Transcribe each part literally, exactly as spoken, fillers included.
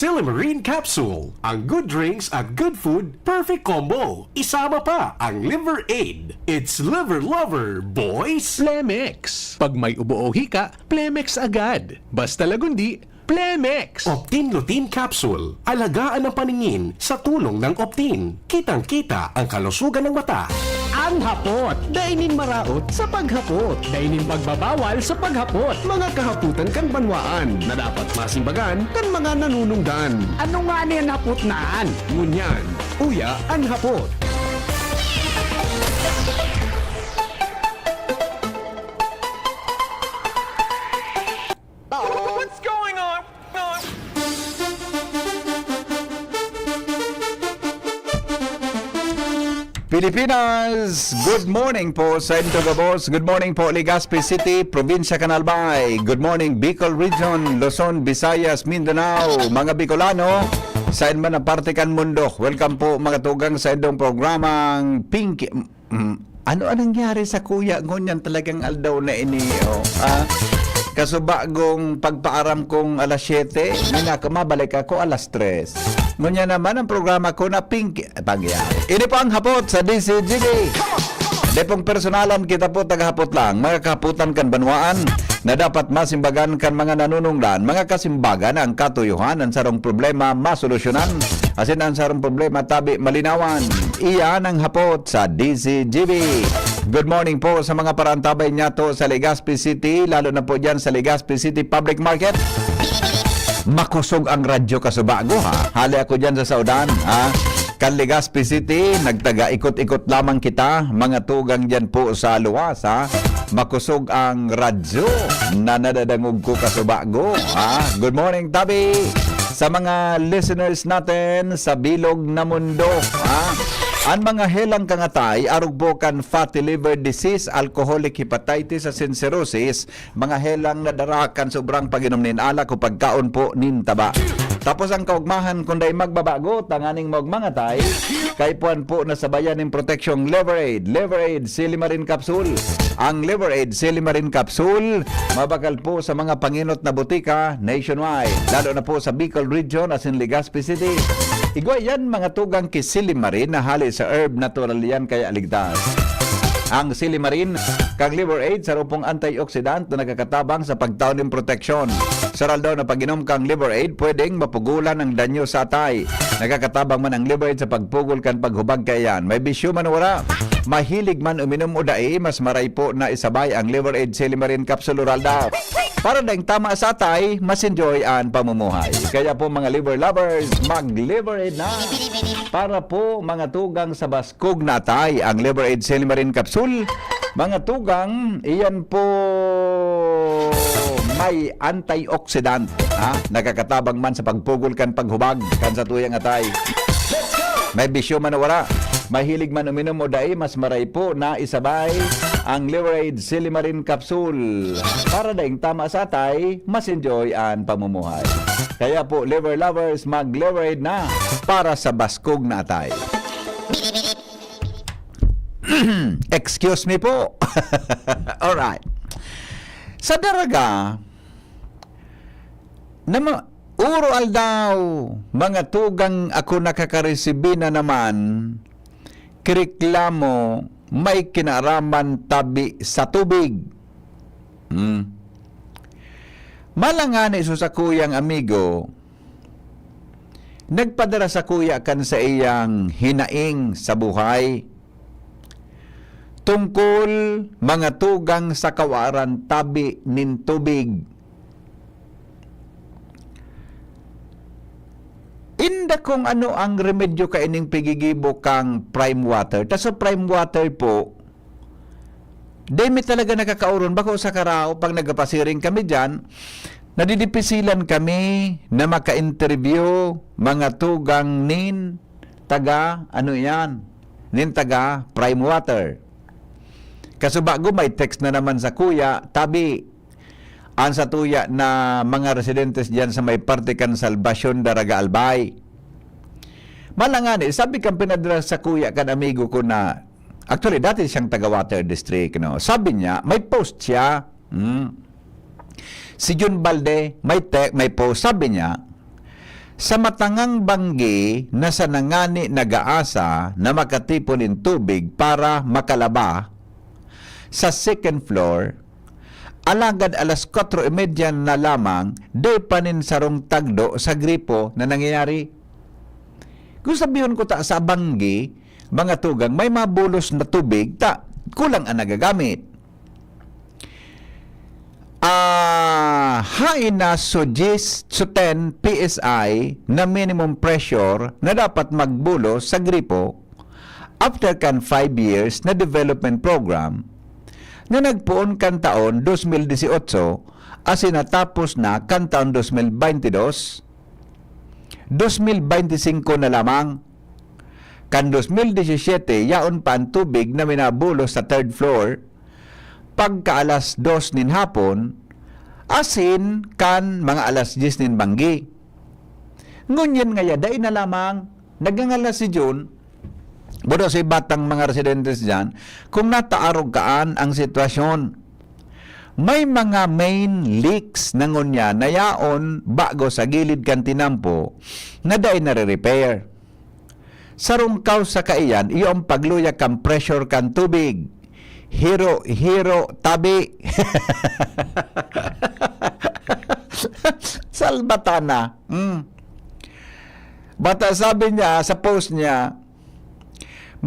Silimarin Capsule. Ang good drinks at good food, perfect combo. Isama pa ang Liver Aid. It's Liver Lover, boys! Plemex. Pag may ubo o hika, Plemex agad. Basta lagundi, Plemex! Optin Lutein Capsule. Alagaan ang paningin sa tulong ng Optin. Kitang-kita ang kalusugan ng mata. Ang hapot. Dai nin maraot sa paghapot. Dai nin magbabawal sa paghapot. Mga kahapotan kan banwaan na dapat masimbagan kan mga nanunungdan. Ano ngani an hapot na an? Ngunyan, uya an hapot. What's going on? Pilipinas, good morning po sa indo gabos. Good morning po, Legazpi City, Probinsya kan Albay. Good morning, Bicol Region, Luzon, Visayas, Mindanao, mga Bicolano, sain man na parte kan mundo. Welcome po, mga tugang, sa indong programang Pinky. Mm, ano ang nangyari sa kuya ngunyan talagang aldaw na ini, oh? Ah, kasubagong pagpaaram kong alas siyete, may nako, mabalik ako alas tres. Ngunyan naman ang programa ko na Pink, pangyari. Ini po ang hapot sa D C G B. Dai pong personalan, kita po tagahapot lang. Mga kahapotan kan banwaan na dapat masimbagan kan mga nanunungdan. Mga kasimbagan, ang katuyuhan, ang sarong problema masolusyonan. Asin ang sarong problema tabi malinawan. Iyan ang hapot sa D C G B. Good morning po sa mga paraantabay niyato sa Legazpi City, lalo na po dyan sa Legazpi City Public Market. Makosog ang radyo kasubago, ha? Hali ako dyan sa saudan, ha? Kan Legazpi City, nagtaga-ikot-ikot lamang kita, mga tugang dyan po sa luwas, ha? Makosog ang radyo na nadadangog ko kasubago, ha? Good morning, tabi! Sa mga listeners natin sa bilog na mundo, ha? An mga helang kangatay, arog po kan fatty liver disease, alcoholic hepatitis, asin cirrhosis, mga helang nadara kan sobrang pag-inom nin alak o pagkaon po nin taba. Tapos ang kaugmahan, kun dai magbabago, tanganing maugma ngani, kaipuhan po na sabayan nin proteksyong Liver Aid. Liver Aid Silimarin Capsule. Ang Liver Aid Silimarin Capsule, mabakal po sa mga pangenot na botika nationwide, lalo na po sa Bicol Region asin Legazpi City. Igwa yan, mga tugang, ki silimarin na hali sa herb, natural yan, kaya ligtas. Ang silimarin, kang Liver Aid, saro pong antioxidant na nakakatabang sa pagtao nin proteksyon. Sa raldaw na pag-inom kang Liver Aid, pwedeng mapugulan ang danyo sa atay. Nakakatabang man ang Liver Aid sa pagpugol kan paghubag kaiyan. May bisyo man o wara, mahilig man uminom o dai, mas maray po na isabay ang Liver Aid Silimarin Capsule Oral Daw. Para daing tama sa atay, mas enjoy an pamumuhay. Kaya po, mga liver lovers, mag-Liver Aid na! Para po, mga tugang, sa baskog na atay, ang Liver Aid Silimarin Capsule. Mga tugang, iyan po may antioxidant, ha? Nakakatabang man sa pagpugol kan paghubag kan satuyang atay. May bisyo man o wara, mahilig man uminom o dai, mas maray po na isabay ang Liver Aid Silimarin Capsule. Para daing tama sa atay, mas enjoy an pamumuhay. Kaya po, liver lovers, mag-Liver Aid na para sa baskog na atay. Excuse me po. Alright. Sa Daraga, nama, uro aldaw, mga tugang, ako nakakaresibi na naman, kireklamo, may kinaaraman tabi sa tubig. Hmm. Mala ngani sa sakuyang amigo, nagpadara sakuya kan saiyang hinaing sa buhay tungkol mga tugang sa kawaran tabi nin tubig. Inda kung ano ang remedyo kaining pigigibo kang Prime Water. Ta sa Prime Water po, dai mi talaga nakakaoron. Bako sa Carao, pag nagpapasiring kami diyan, nadidipisilan kami na maka-interview mga tugang nin taga, ano yan, nin taga Prime Water. Kasubago, may text na naman sakuya, tabi, an satuya na mga residentes diyan sa may parte kan Salvacion, Daraga, Albay. Mala ngani, sabi kan pinadara sakuya kan amigo ko na, actually, dati siyang taga Water District, no? Sabi niya, may post siya. Hmm. Si Jun Balde, may te-, may post. Sabi niya, Sa matangang banggi na sana ngani nag-aasa na makatipon nin tubig para makalaba sa second floor, alagad alas kwatro y media na lamang, dai pa nin sarong tagdo sa gripo na nangyayari. Kung sabihon ko ta sa banggi, mga tugang, may mabulos na tubig, ta kulang ang nagagamit. Ah, hain na so diyes, so ten P S I na minimum pressure na dapat magbulos sa gripo after kan five years na development program na nagpoon kan taon dos mil dieciocho asin natapos na kan taon dos mil baynte dos, dos mil baynte singko na lamang. Kan dos mil diecisiete, yaon pa an tubig na minabulos sa third floor pagka alas dos nin hapon, asin kan mga alas dyes nin banggi. Ngunyan ngaya, dai na lamang, nagngangalas si Jun, bodo sa iba tang mga residentes diyan, kung nataarog kaan ang sitwasyon. May mga main leaks na ngunyan na yaon bago sa gilid kan tinampo na dai nare-repair. Sarong kausa kaiyan, iyo ang pagluya kan pressure kan tubig. Hiro-hiro tabi. Salbatana. Mm. Bata sabi niya sa post niya,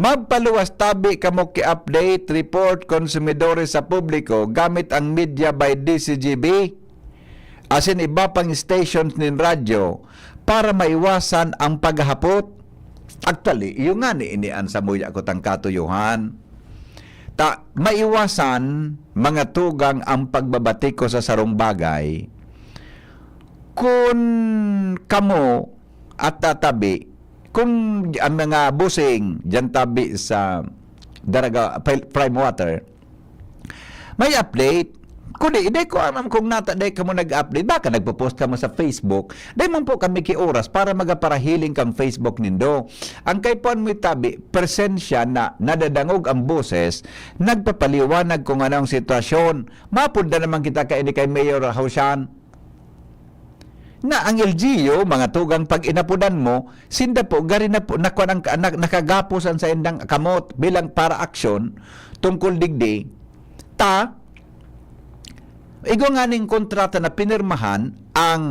"Magpaluwas tabi kamo ki update, report, konsumidores sa publiko gamit ang media by D C G B." Asin iba pang stations nin radyo para maiwasan ang paghahapot. Actually, iyo ngani ini an samuya ko tang katuyohan. Ta, maiwasan, mga tugang, ang pagbabatiko sa sarong bagay kun kamo at tatabi, kung ang mga busing diyan tabi sa Daraga, Pri-, Prime Water, may update. Kundi, dai ko aram kung nata dai kamo nag-update. Baka nagpo-post kamo sa Facebook. Dai man po kami ki oras para magaparahiling kang Facebook nindo. Ang kaipuhan mo itabi, presensya na nadadangog ang boses, nagpapaliwanag kung ano ang sitwasyon. Mapod na naman kita kaini kay Mayor Hausian. Na ang L G U, mga tugang, pag inapodan mo, sinda po, gari na po, nakuha ng, na, nakagapos ang saindang kamot bilang para aksyon tungkol digdi. Ta, igwa nga ning kontrata na pinirmahan ang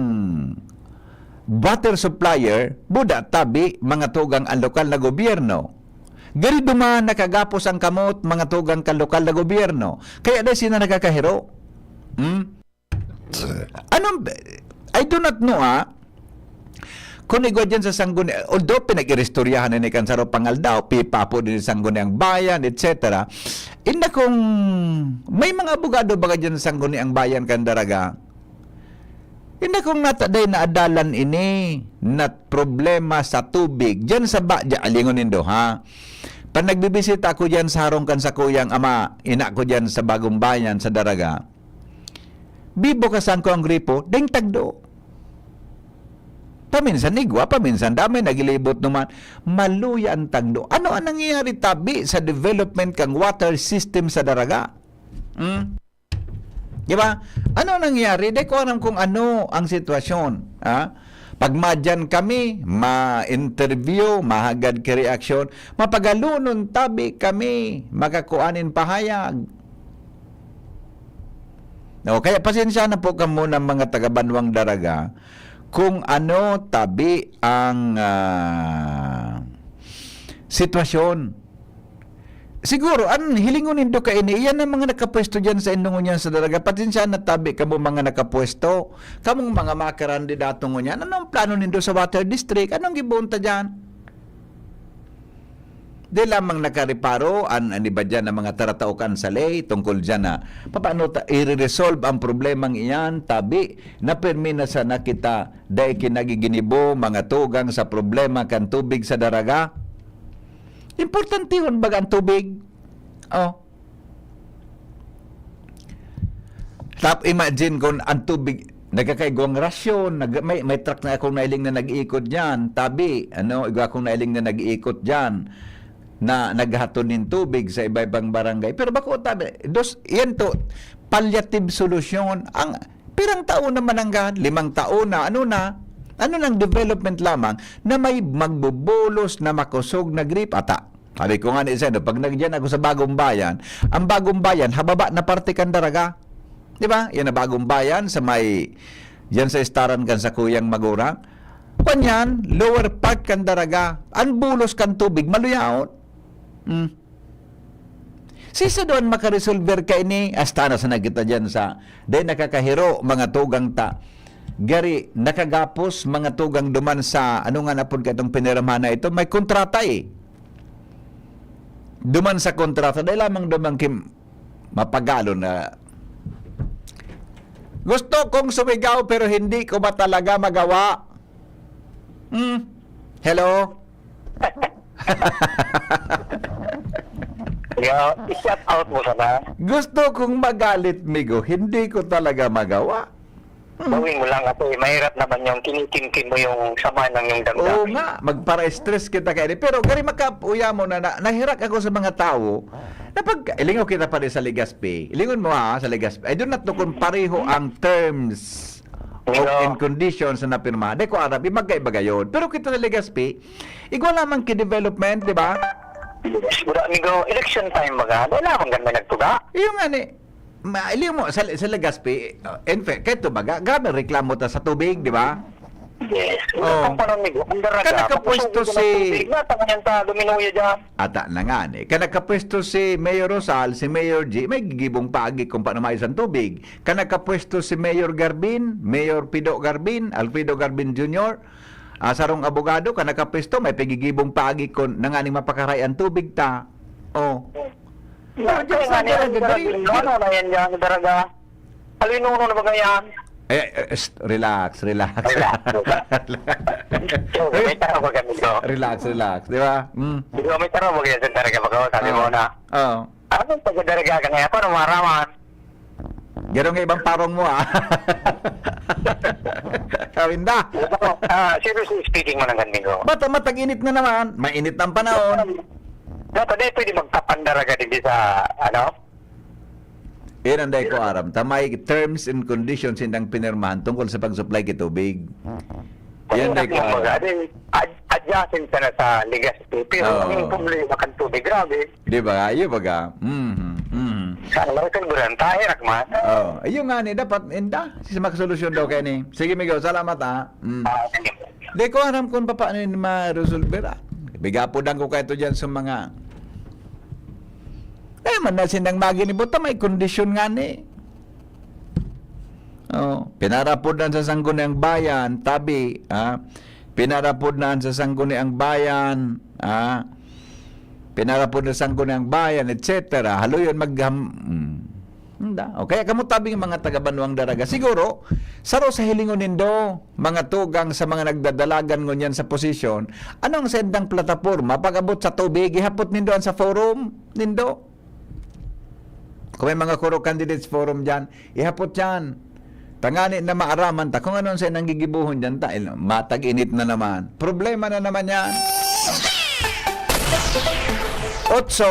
water supplier, buda tabi, mga tugang, ang lokal na gobyerno. Gari duman nakagapos ang kamot, mga tugang, kan lokal na gobyerno. Kaya dai sila nakakahiro. Hmm? Anong, I do not know, ah, kung igwa dyan sa sangguni-, although pinag-iristoryahan na ni kan saro pang aldaw, pipapo din sa Sangguniang Bayan, et cetera. Inda kung may mga abogado baga dyan sa Sangguniang Bayan kan Daraga, inda kung nataday na adalan ini na problema sa tubig, dyan sa ba, dyan, alingon nindo, ha? Pag nagbibisita ako dyan sa harong kan sakuyang ama, ina ko dyan sa Bagong Bayan, sa Daraga, bibukasan ko ang gripo, ding tagdo. Paminsan igwa, paminsan damay, nagilibot naman. Maluya ang tagdo. Ano ang nangyayari tabi sa development kang water system sa Daraga? Hmm? Di ba? Ano ang nangyayari? Di ko alam kung ano ang sitwasyon. Ha? Pag madyan kami, ma-interview, mahagad ki reaksyon, mapagalonon tabi kami, makakuanin pahayag. No, kaya pasensya na po kamo ng mga taga-Banwang Daraga kung ano tabi ang, ah, sitwasyon. Siguro, an hilingon nindo kaini, iyan ang mga nakapwesto diyan sa indongon yan sa Daraga. Pasensya na tabi kamo mga nakapwesto. Kamong mga makarandidato ngunyan, ano ang plano nindo sa water district? Anong giboon ta diyan? Di lamang nakareparo an, an iba diyan na mga taratao kan sa ley tungkol diyan na papaano ta ire-resolve ang problemang iyan, tabi na pirmi na sana kita dai kinagiginibo, mga tugang, sa problema kan tubig sa Daraga. Importantehon baga ang tubig. Oh. Tap, imagine kung ang tubig, nagkakaigwang rasyon, nag-, may, may truck na akong nailing na nag-iikot diyan, tabi, ano, igwa akong nailing na nag-iikot diyan, na naghahatod nin tubig sa iba-ibang barangay. Pero bako, tabi, dos, yan to, palliative solution. Ang, pirang taon naman ang gan, limang taon na, ano na, ano nang development lamang na may magbubulos na makosog na gripo ata? Sabi ko nga ni Seno, pag nagyan ako sa Bagong Bayan, ang Bagong Bayan, hababa na parte kan Daraga. Di ba? Yan ang Bagong Bayan sa may, yan sa istaran kan sa kuyang magurang. Kanyan, lower part kan Daraga. Ang bulos kan tubig, maluyaon. Hmm. Sisay duman makaresolver kaini, hasta na sana kita diyan sa, dai nakakahiro, mga tugang ta. Gari, nakagapos, mga tugang duman sa, ano nga napod ka itong pinirmahan na ito? May kontrata eh. Duman sa kontrata, dai lamang duman kim, mapagalon na. Gusto kong sumigaw pero hindi ko ba talaga magawa? Hmm? Hello? Yo, i-shout out mo sana. Gusto kong magalit, migo. Hindi ko talaga magawa. Gawin mo lang kasi mahirap naman yung kinikimkim mo yung sama ng yung Oo damdamin. nga, magpara-stress kita kaya. Pero gari makapuya mo na, na nahirak ako sa mga tao na pag ilingaw kita pa rin sa Legazpi. Ilingon mo ha, sa Legazpi. I do not know kung pareho ang terms of Oo. and conditions na napirmahan. Di ko alam, ibagay-ibagay yun. Pero kita sa Legazpi, igwa lamang ki development, di ba? Siguro, amigo, election time baga. Dahil lamang gan may nagtuga. Iyo nga ni, maili mo, sa, sa Legazpi, uh, in fact, kahit to baga, grabe reklamo ta sa tubig, di ba? Yes. Oo. Ang panon, amigo, ang daraga. Kan nakapwesto Mapusugod si na tubig. Natangan yan sa Luminoya dyan. Ata na nga ni. Kan nakapwesto si Mayor Rosal, si Mayor G, may gigibong paagi kung paano maayos ang tubig. Kan nakapwesto si Mayor Garbin, Mayor Pido Garbin, Alfredo Garbin Junior, ah, sarong abogado, kan nakapwesto, may pagigibong paagi kung nanganing mapakaray ang tubig ta. Oh. Yan, Pero dyan kaya sa nga niya, talaga, daraga, galing. ano, ano na yan dyan, daraga? Alinono na ba nga yan? Eh, eh, st- relax, relax. Relax. So, may tao ba ganito? Relax, relax, di ba? Mm. Di ba may tao ba ganyan sa daraga? Baga, sabi mo Ah. na, Oo. ano pag daraga ka ngayon? Paano maraman? Gano'n nga ibang parong mo, ah. Kawinda. Ah, seriously speaking mo ng ganito. Bata, matag-init na naman. Mainit ang panahon. Dapat eh, pwede magtapandaraga din sa, ano? Yan ang dai ko aram. Ta may terms and conditions sindang pinirmahan tungkol sa pag-supply ki tubig. Yan dai ko Kumbaga, aram. din, ad- adjacent ka na sa Legazpi. Pero Oo. ang problema kan tubig, grabe. Di ba? Iyo baga. Mhm. Mhm. Sa American Buran, tahe rakman. Oh, iyo nga ni dapat inda. Si makasolusyon daw kay ni. Sige, migo, salamat ah. Mm. Ah, sige. Di ko aram kung paano yun ma-resolve, ah. Bigapodan ko kayo to dyan sa mga, eh, man na sinang maginibo ta, may kondisyon nga ni. Oh, pinarapod na sa Sangguniang Bayan, tabi, ah. Pinarapod na sa Sangguniang Bayan, ah. Pinarapod na sa Sangguniang Bayan, et cetera. Haloyon mag-, hmm. Inda. O kaya kamo tabi nga mga taga-Banwang Daraga. Siguro, saro sa hilingon nindo, mga tugang sa mga nagdadalagan ngunyan sa posisyon, anong sendang plataporma pag-abot sa tubig, ihapot nindo an sa forum nindo? Kung may mga kuro candidates forum dyan, ihapot yan. Tangani na maaraman ta kung anong sa nanggigibuhon dyan ta. Matag-init na naman. Problema na naman yan. Otso,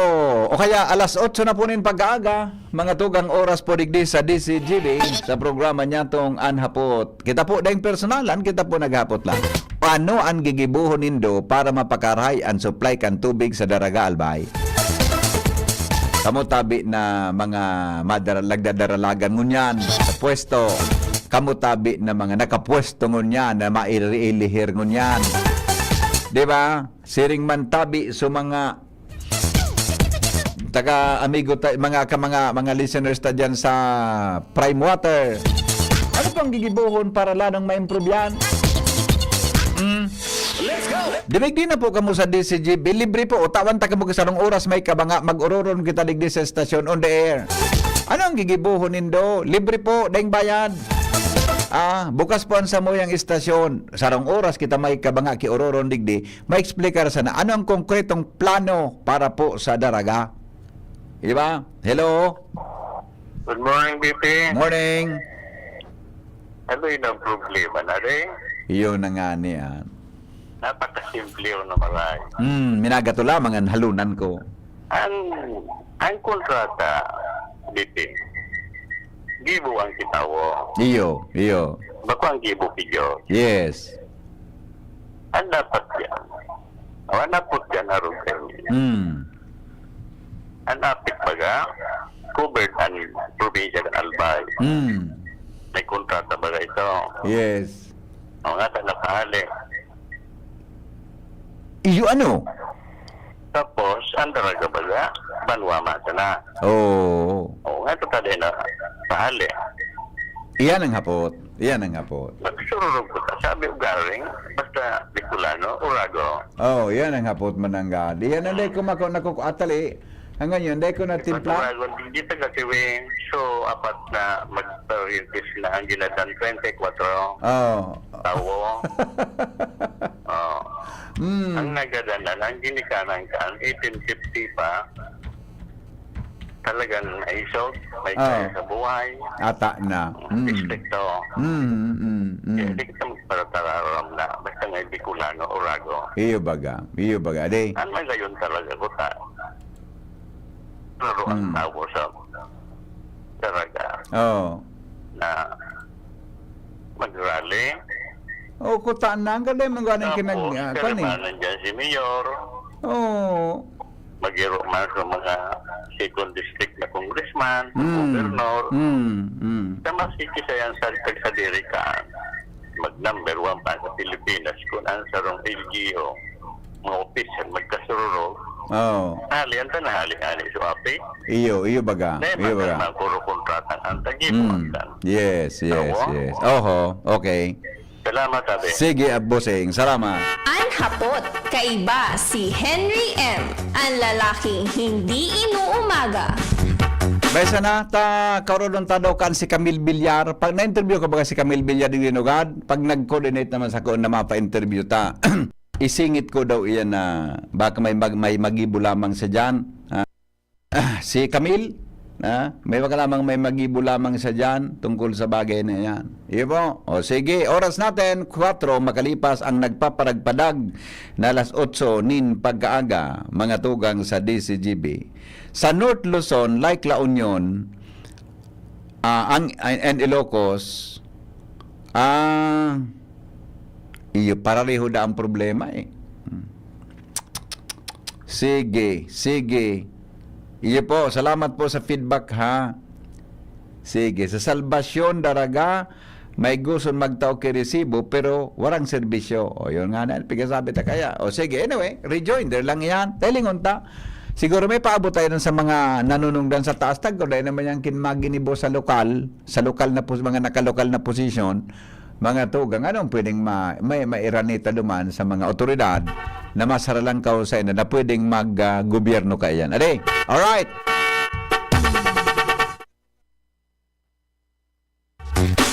o kaya alas otso na po nin pag-aaga, mga tugang oras po digdi sa D C G B, sa programa niya tong An Hapot. Kita po daing personalan, kita po naghapot lang. Paano ang gigibuhon nindo para mapakaray ang supply kan tubig sa Daraga, Albay? Kamo tabi na mga madara-, nagdadaralagan ngunyan sa pwesto. Kamo tabi na mga nakapwesto ngunyan na mailihir ngunyan. Di ba? Siring man tabi sa mga taga amigo ta, mga ka, mga, mga listeners ta diyan sa Prime Water. Ano pang gigibohon para lalong ma-improve yan? Mm. Dimigdi na po kamo sa D C G B. Libre po. O, tawan ta kamo sarong oras may kabanga. Mag-ororon kita digdi sa estasyon on the air. Ano ang gigibohon nindo? Libre po. Daing bayad. Ah, bukas po ang samuyang estasyon. Sarong oras kita may kabanga ki ororon digdi. Maexplikar sana ano ang konkretong plano para po sa Daraga. Di ba? Hello? Good morning, B P. Morning. Ano yun ang problema na rin? Yun na nga niyan. Napakasimple yun na maray. Hmm, minagato lamang ang halunan ko. Ang, ang kontrata, B P, gibo ang kitawo. Iyo, iyo. Bako ang gibo ki Diyos. Yes. An dapat diyan, o an dapat diyan, arog kami. Hmm. An APEC baga, covered an probinsya kan Albay. Hmm. May kontrata baga ito. Yes. O nga, ta nakahali. Iyo ano? Tapos, an Daraga baga, banwa man sana. Oo. O nga, ito ta din na pahali. Iyan ang hapot. Iyan ang hapot. Nagsururog ko ta. Sabi ko galing, basta Bicolano, Urago. Oh, iyan ang hapot mananggad. Iyan ang dai ko mako-, nakukuatal eh. Hanggang yun, dai ko na timpla. Urago, hindi taga Siwing. So, apat na magparintis na ang ginadan, twenty-four. Oh. Tawo. Oh. Mm. Ang nagadanan, ang ginikanan kan, eighteen fifty pa, talagang naisog, may Ah. kaya sa buhay. Ata na. Mm. Istrikto. Mm, mm, mm. Kaya di kita magparatararam na basta nga hindi Bicolano, Urago. Iyo baga. Iyo baga. Ade. Ano ngayon talaga, kuta? Pero ang Mm. tao sa Daraga Oo. na mag-rally. O, kuta na. Ang galing, ang galing Tapos, kinag-, ah, kwan eh. Kalimanan dyan si Mayor. Oo. Magiro man sa mga second district na congressman, Mm. governor. Mm, mm. Sa mas kikisayan sa tagsadiri ka, mag number one pa sa Pilipinas, kung ang sarong L G U, mga opisyal, magkasururog. Oo. Hali, ang tanahali, ani, so, api? Iyo, iyo baga. Dahil Iyo baga. magkano ang puro kontrata ang tagi mo, Mm. ang tan-, Yes, yes, Tawo? yes. Oho, okay. Salamat, Abi. Sige, ah, bossing. Salamat. An hapot, kaiba si Henry M, an lalaking hindi inuumaga. May sana ta, karoon ta daw kan si Camille Villar. Pag na-interview ko baga si Camille Villar di linugad, pag nag-coordinate naman sa ko na mapa-interview ta, isingit ko daw iyan na baka may mag-, may magibo lamang sa dyan. Ah, si Camille, ah, may baka lamang may magibo lamang sa dyan tungkol sa bagay na yan. Iyo po. O sige, oras natin, kwatro makalipas ang nagpaparagpadag na alas otso nin pagkaaga, mga tugang sa D C G B. Sa North Luzon, like La Union, ah, ang, and Ilocos, ah, iyo, pareho da ang problema eh. Hmm. Sige, sige. Iyo po, salamat po sa feedback ha. Sige, sa Salvacion, Daraga, may gusto magtao ki resibo pero warang serbisyo. O, yun nga na, pigasabi ta kaya. O, sige, anyway, rejoinder lang yan. Talingon ta. Siguro may paabot tayo dun sa mga nanunungdan sa taas. Tagko, dahil naman yung kinmaginibo sa lokal, sa lokal na pos-, mga nakalokal na posisyon, mga tugang, anong pwedeng ma-, may mairanita duman sa mga otoridad na mas haralangkaw sa inyo na pwedeng mag, ah, gobyerno kaiyan? Ade, alright!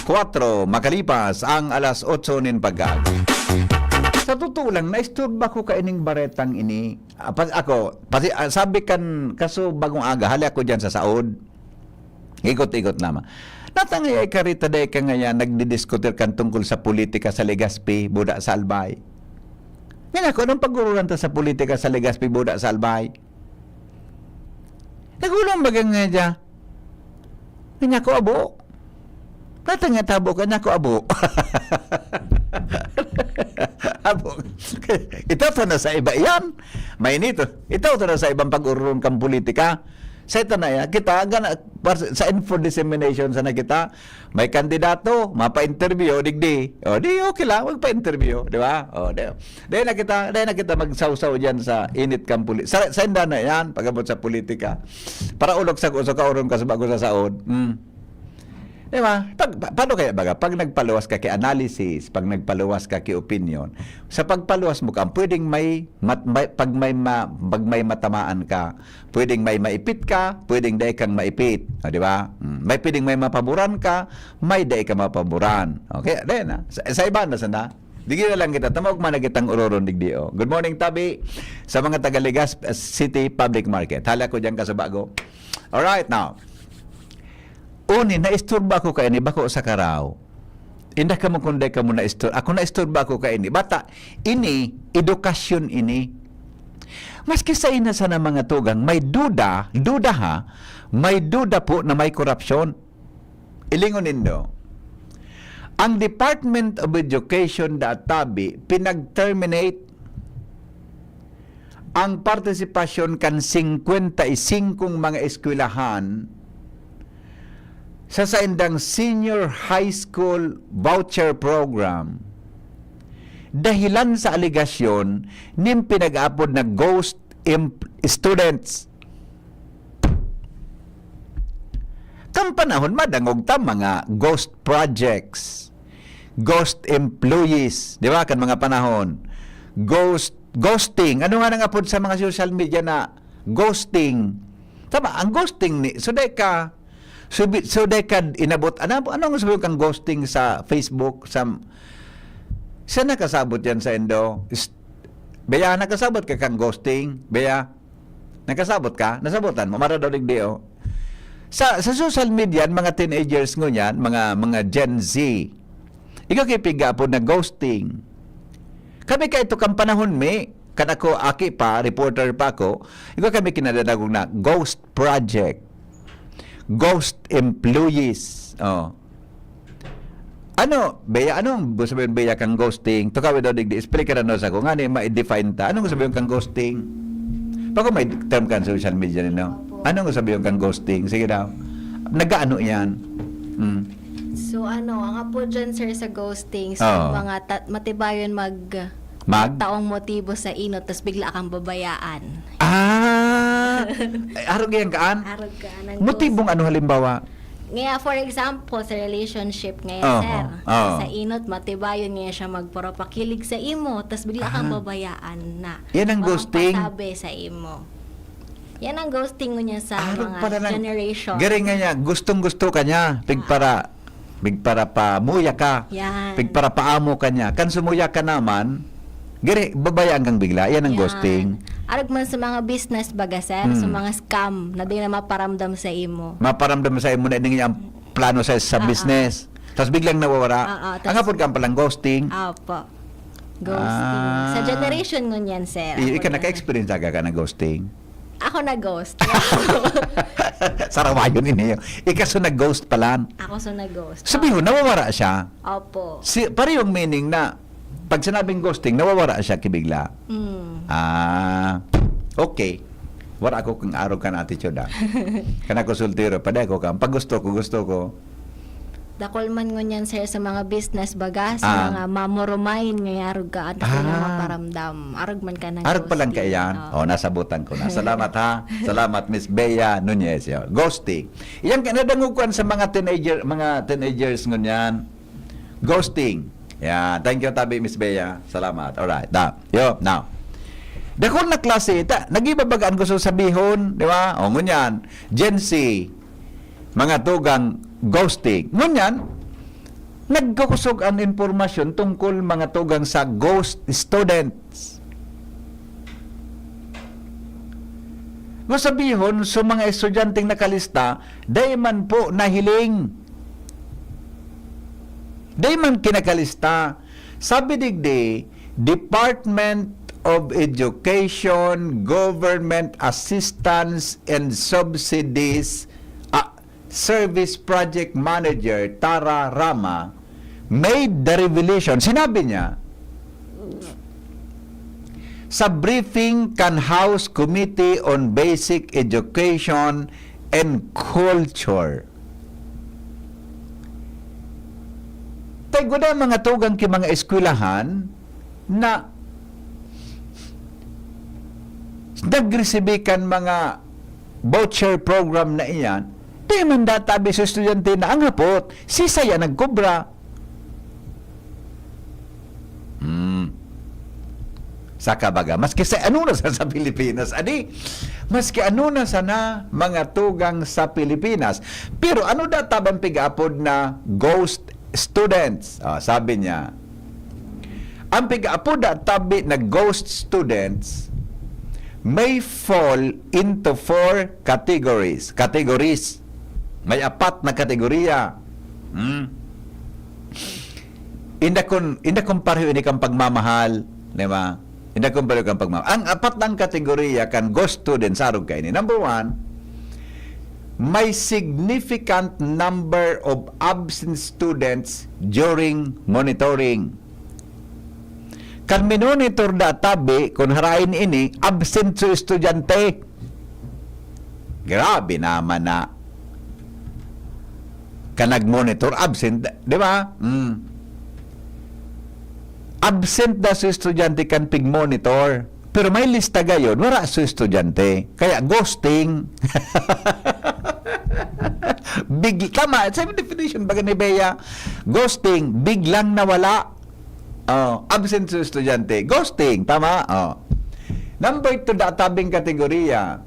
Kwatro makalipas ang alas otso nin pagkaaga. Sa totoo lang, naisturba ko kaining baretang ini. Ah, pa-, ako, pati, ah, sabi kan, kaso bagong aga, hali ako dyan sa saod. Ikot-ikot lamang. Natangay ay karita dai ka ngayon nagdidiskutir kan tungkol sa politika sa Legazpi, Buda sa Albay. Ngayon ako, anong pag-urulan ta sa politika sa Legazpi, Buda sa Albay? Nagulong baga nga dya. Kanya ko, abo. Natang nga tabo, kanya ko, abo. Abo. Ito to na sa iba yan. Mainito. Ito to na sa ibang pag-ururon kang politika. Sa ito na yan. Kita, gana, par-, sa info dissemination sa na kita, may kandidato, mapa-interview, digdi. O, di okay lang, magpa-interview, di ba? O, di, di na kita, di na kita magsawsaw diyan sa init kang puli-, sa, sa inda na yan, pag-abot sa politika. Para ulog sa uso ka, oron ka sa bago sa saod. Hmm. Di ba? Pag, pa-, paano kaya baga? Pag nagpaluwas ka kay analysis, pag nagpaluwas ka kay opinion, sa pagpaluwas mo ka, pwedeng may, mat-, may, pag may ma-, pag may matamaan ka, pwedeng may maipit ka, pwedeng dai kang maipit. O, di ba? Hmm. May pwedeng may mapaboran ka, may dai ka mapaboran. Okay? Then, ah, sa, sa iba na sana. Digi na lang kita. Tamog man na kitang uroron, digdi, oh. Good morning, Tabi. Sa mga taga Legazpi City Public Market. Hala ko dyan ka sa bago. Alright, now. Uni, naisturba ko kaini, bako sa karaw. Inda kamo kung dai kamo naistur-, ako naisturba ko kaini. Bata, ini, edukasyon ini. Maski sa ina sana mga tugang, may duda, duda ha, may duda po na may korupsyon. Ilingon nindo. Ang Department of Education da tabi pinag-terminate ang partisipasyon kan singkwenta y singkong mga eskwelahan sa saindang Senior High School Voucher Program, dahilan sa alegasyon nin pinag-aapod na ghost em-, students. Kan panahon, madangog ta mga ghost projects, ghost employees, di ba? Kan mga panahon, ghost, ghosting. Ano nga nang apod sa mga social media na ghosting? Tama, ang ghosting ni, so, dai ka, so, bi-, so, dai ka inabot, ano, ano ang sabi kang ghosting sa Facebook? Sa, sa nakasabot yan sa Indo? Is-, Bea, nakasabot ka kang ghosting? Bea? Nakasabot ka? Nasabotan mo? Mara daw digdi, oh. Sa, sa social media, mga teenagers ngunyan, mga, mga Gen Z, igwa kay piga-apod na ghosting. Kami ka ito kang panahon mi, kan ako aki pa, reporter pa ako, igwa kami kinadadagog na ghost project, ghost employees. Oh. Ano, Bea, ano ang sabihin, Bea, kang ghosting? Tukawi daw digdi, explain ka na no sa ko. Ngani, ma-define ta. Anong sabihin kang ghosting? Baka may term kan social media, no? Opo. Anong sabihin kang ghosting? Sige daw. Nagaano yan? Mm. So, ano, ang apo dyan, sir, sa ghosting, so, Oo. mga ta-, matibayon mag-, Mag? taong motibo sa inot, tas bigla kang babayaan. Ah! Ay, arog yan kaan? Arog ka, anong Motibong ghosting? ano, halimbawa? Ngaya, for example, sa relationship ngaya, Oo, sir. oo. Sa inot, matibayon ngaya siya magparapakilig sa imo, tas bigla kang Ah. babayaan na. Yan ang Walang ghosting. pasabi sa imo. Yan ang ghosting ngunyan sa Arog mga pala lang. generation. Garing nga niya, gustong-gusto ka niya, pigpara-, Ah. pigparapamuya ka, Yan. pigparapaamo ka niya. Kan sumuya ka naman, gari, babayaan kang bigla. Yan ang Yan. ghosting. Arog man sa mga business baga, sir, sa Hmm. mga scam na di na maparamdam sa imo. Maparamdam sa imo na ini ang plano sa, sa Ah, ah. business. Tas biglang nawawara. Ah, ah, tas Ang hapon ka palang ghosting. Opo. Ghosting. Ah. Sa generation ngunyan, sir. I-, Ako ika na. naka-experience aga ka na ghosting? Ako na-ghost. Sarawayon ini. Ika so nag-ghost pala. Ako so nag-ghost. Sabi ho, nawawara siya. Opo. Si, parehong meaning na, pag sinabing ghosting, nawawara siya kibigla. Mm. Ah, okay. Wala ako kang arog kan attitude, ah. Kan ako soltero, pwede ako ka. Pag gusto ko, gusto ko. Dakul man ngunyan, sir, sa mga business baga, sa Ah. mga mamoromain, ngaya arog ka, antes na Ah. maparamdam. Arog man ka ng Arog pa lang ghosting. kaiyan. Oo. Oh, nasabutan ko na. Salamat, ha. Salamat, Miss Bea Nunez. Yo, ghosting. Iyan, nadangog ko sa mga teenager, mga teenagers ngunyan. Ghosting. Yan. Thank you, tabi, Miss Bea. Salamat. Alright. Da. Yo, now. Dakul na klase, ta, nag-iba baga an gusto sabihon, di ba? O, ngunyan, Gen Z, mga tugang ghosting. Ngunyan, nagkakusog an impormasyon tungkol mga tugang sa ghost students. Masabihon, so mga estudyanteng nakalista, dai man po nahiling. Dai man kinakalista. Sabi digdi, Department of Education, Government Assistance and Subsidies, ah, Service Project Manager Tara Rama made the revelation. Sinabi niya, sa briefing kan House Committee on Basic Education and Culture, tay guda mga tugang ki mga eskwelahan na nagresibi kan mga voucher program na iyan, di man databi sa estudyante na ang hapot, si saya nagkobra. Hmm. Saka baga, maski sa ano na sa, sa Pilipinas, adi, maski ano na sana mga tugang sa Pilipinas. Pero ano da tabang pig-apod na ghost students? Ah, sabi niya, ang pig-apod da tabi na ghost students may fall into four categories. Categories. May apat na kategorya. Hmm. Inda kun, inda kun pareho ini kan pagmamahal, di ba? Inda kun pareho kan pagmamahal. Ang apat na kategorya kan ghost students, arog kaini. Number one, may significant number of absent students during monitoring. Kan minonitor da tabi, kun harain ini, absent so estudyante. Grabe naman na. Kan nag-monitor, absent, di ba? Mm. Absent da so estudyante kan pig-monitor. Pero may lista gayon, wala so estudyante. Kaya ghosting. Big, tama, same definition baga ni Bea. Ghosting, biglang nawala. Oh, absent so estudyante. Ghosting, tama? Oh. Number two, da tabing kategorya.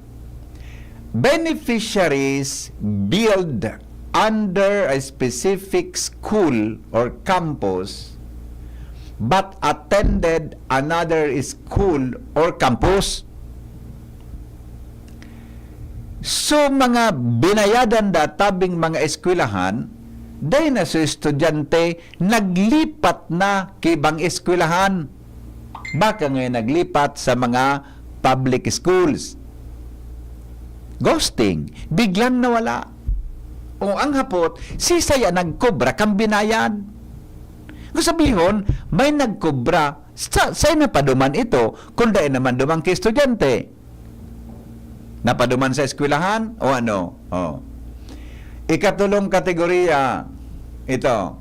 Beneficiaries billed under a specific school or campus but attended another school or campus. So, mga binayadan da tabing mga eskwelahan, dai na so estudyante naglipat na ki ibang eskwelahan. Baka ngayon naglipat sa mga public schools. Ghosting, biglang nawala. O ang hapot, sisaya nagkobra kan binayad. Kung sabihon, may nagkobra, sa, sa'yo napaduman ito, kung dai naman duman ki estudyante. Napaduman sa eskwelahan o ano? Oh. Ikatulong kategorya, ito,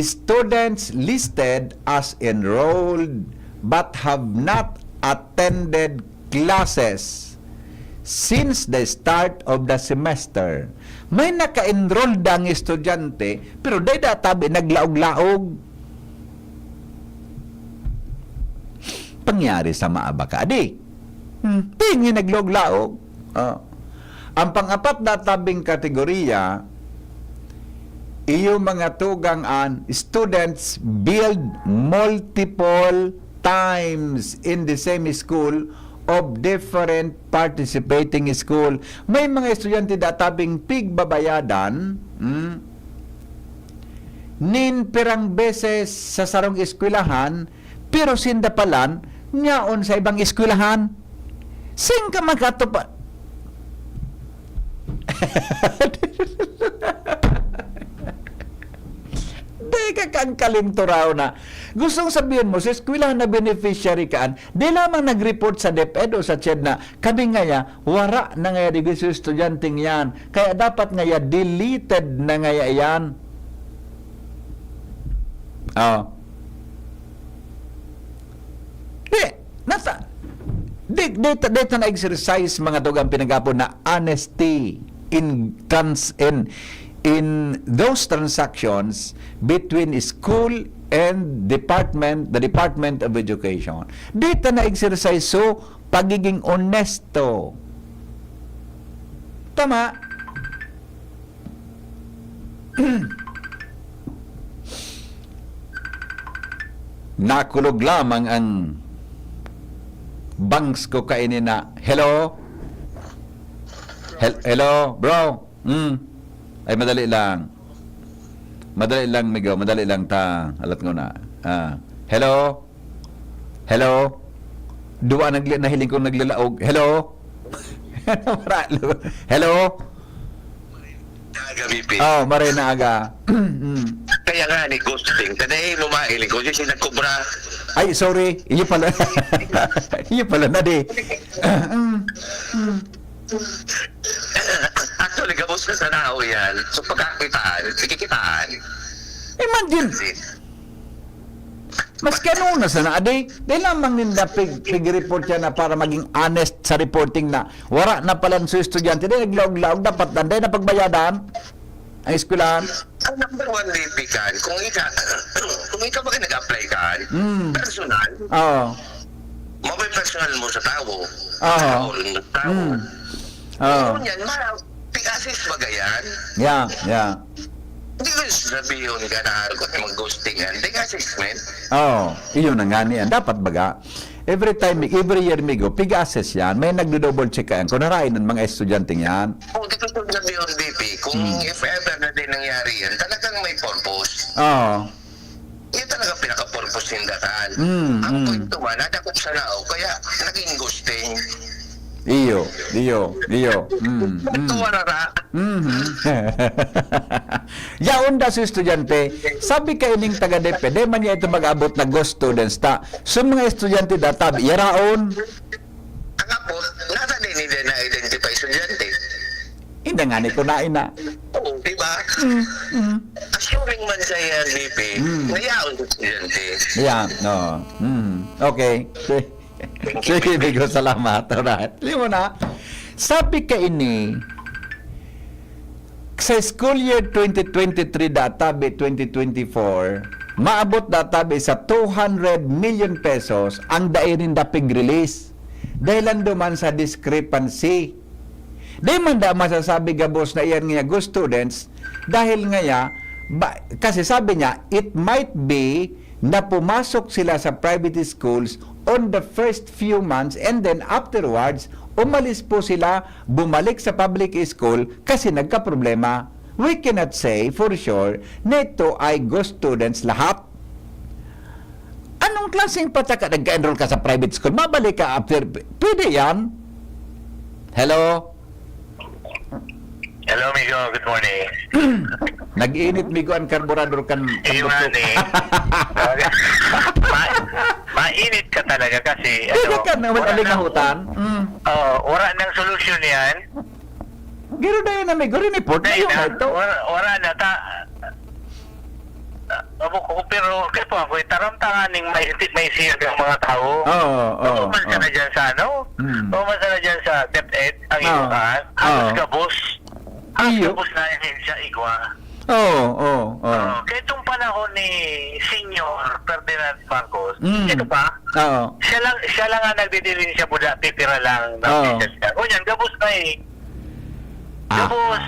students listed as enrolled but have not attended classes since the start of the semester. May naka-enroll dang estudyante, pero dai da tabi naglaog-laog. Pangyari sa maabaka, adi. Hmm, tingin naglaog-laog. Oh. Ang pang-apat na tabing kategorya, iyo mga tugang an students billed multiple times in the same school of different participating school. May mga estudyante da tabing pigbabayadan, hmm, nin pirang beses sa sarong eskwelahan, pero sinda palan, nyaon sa ibang eskwelahan. Sing ka makatupa-, Di ka kan kalinturaw na. Gustong sabihin mo, sa eskwelahan na beneficiary ka, di lamang nag-report sa DepEd o sa CHED na, "Kami ngaya, wara na ngaya digdi sa estudyanteng yan. Kaya dapat ngaya, deleted na ngaya yan." Oh. Di, nasa, di, di, di, di na exercise, mga tugang, pinagapon na honesty in trans-, in, in those transactions between school and department, the Department of Education. Di ta na-exercise so pagiging onesto. Tama? Nakulog lamang ang bangs ko kaini na, "Hello? Hel-, hello, bro?" Hmm. Ay, madali lang. Madali lang, migo. Madali lang ta. Alat ko na. Ah. "Hello? Hello?" Duwa nagli-, nahiling kong naglalaog. "Hello?" Hello? Aga, V P. Oh, maray na aga. Mm. Kaya nga ni ghosting. Kada eh, mo mahiling ko, siya nagkubra. Ay, sorry. Iyo pala. Iyo pala na di. Mm. Mm. Actually, gabos na sa tao yan. So, pagkakitaan, sige kitaan. Imagine. Maski ano na sana, adi, di lamang ninda pig-, pig-report yan na para maging honest sa reporting na wara na palan so estudyante, di naglaog-laog, dapat dan, di na pagbayadan ang eskwelahan. Ang number one, V P, kan, kung ika, kung ika ba nag-apply kan, Mm. personal, Oo. mabay personal mo sa tao. Oo. Sa tao, sa tao. Mm. Oo. Kung yan, ma-, pig-assess ba yan? Yeah, yeah. Hindi ko sabihin ka na ako na mag-ghosting yan. Hindi ka assessment. Oo, iyon na nga niyan. Dapat baga, every time, every year, migo, pig-assess yan. May nagdo-double check ka yan. Kung narain ang mga estudyante yan. Oh, di ko sabihin, V P, kung Hmm. if ever na din nangyari yan, talagang may purpose. Oo. Yan talaga pinaka-purpose ninda kan. Mm, Ang mm. punto man, nadakop sa lao, kaya naging ghosting. Iyo, iyo, iyo. Mm, mm. Ito, wala na. Mhm. Yaon da sa estudyante, sabi ka ining taga DepEd, di man niya ito mag-abot na ghost students ta. So, mga estudyante da, tabi, yaraon. Ang abot, nasa din hindi na-identify estudyante. Hindi nga ni ko na ina. Oo, di ba? Mm, mm. Assuming man sa A R D P, Mm. nayaon sa estudyante. Yeah, no. Mm. Okay. Sige, Migo, salamat. Alright. Limo na. Sabi ka ini, sa school year twenty twenty-three databi twenty twenty-four, maabot databi sa two hundred million pesos ang dai ninda pig-release. Dahilan duman sa discrepancy. Di man da masasabi gabos na iyan nga good students dahil ngaya, ba, kasi sabi niya, it might be na pumasok sila sa private schools on the first few months and then afterwards, umalis po sila, bumalik sa public school kasi nagkaproblema. We cannot say for sure na ito ay good students lahat. Anong klaseng pataka nagka-enroll ka sa private school? Mabalik ka after, pwede yan? Hello? Hello, Migo. Good morning. Nag-init, Migo, ang karburador kan Iyo nga kanduktok. ni. Ma-, mainit ka talaga kasi, Di ano, ka naman wala na, alingahutan. Mm. Oo, wala nang solusyon yan. Giro na yun, amigo. Riniport na Dahil yun na, na ito. wala, wala na. Ta-, ah, abo ko, pero kaya po ako, itaramtangan ning may, may siya ang mga tao. Oo, oo, Pag-uman siya oo. na dyan sa ano? Hmm. Pag-uman siya na dyan sa DepEd, ang Oo. inunahan. Halos Oo. gabos. Halos Iyo. gabos na yun siya, igwa. Oo, oo, oo. Oo. Kaya itong panahon ni Senior Ferdinand Marcos, Mm. ito pa, Oo. siya lang, siya lang ang nagdidiling siya buda, pipira lang na Oo. official siya. O yan, gabos na eh. Ah. Gabos.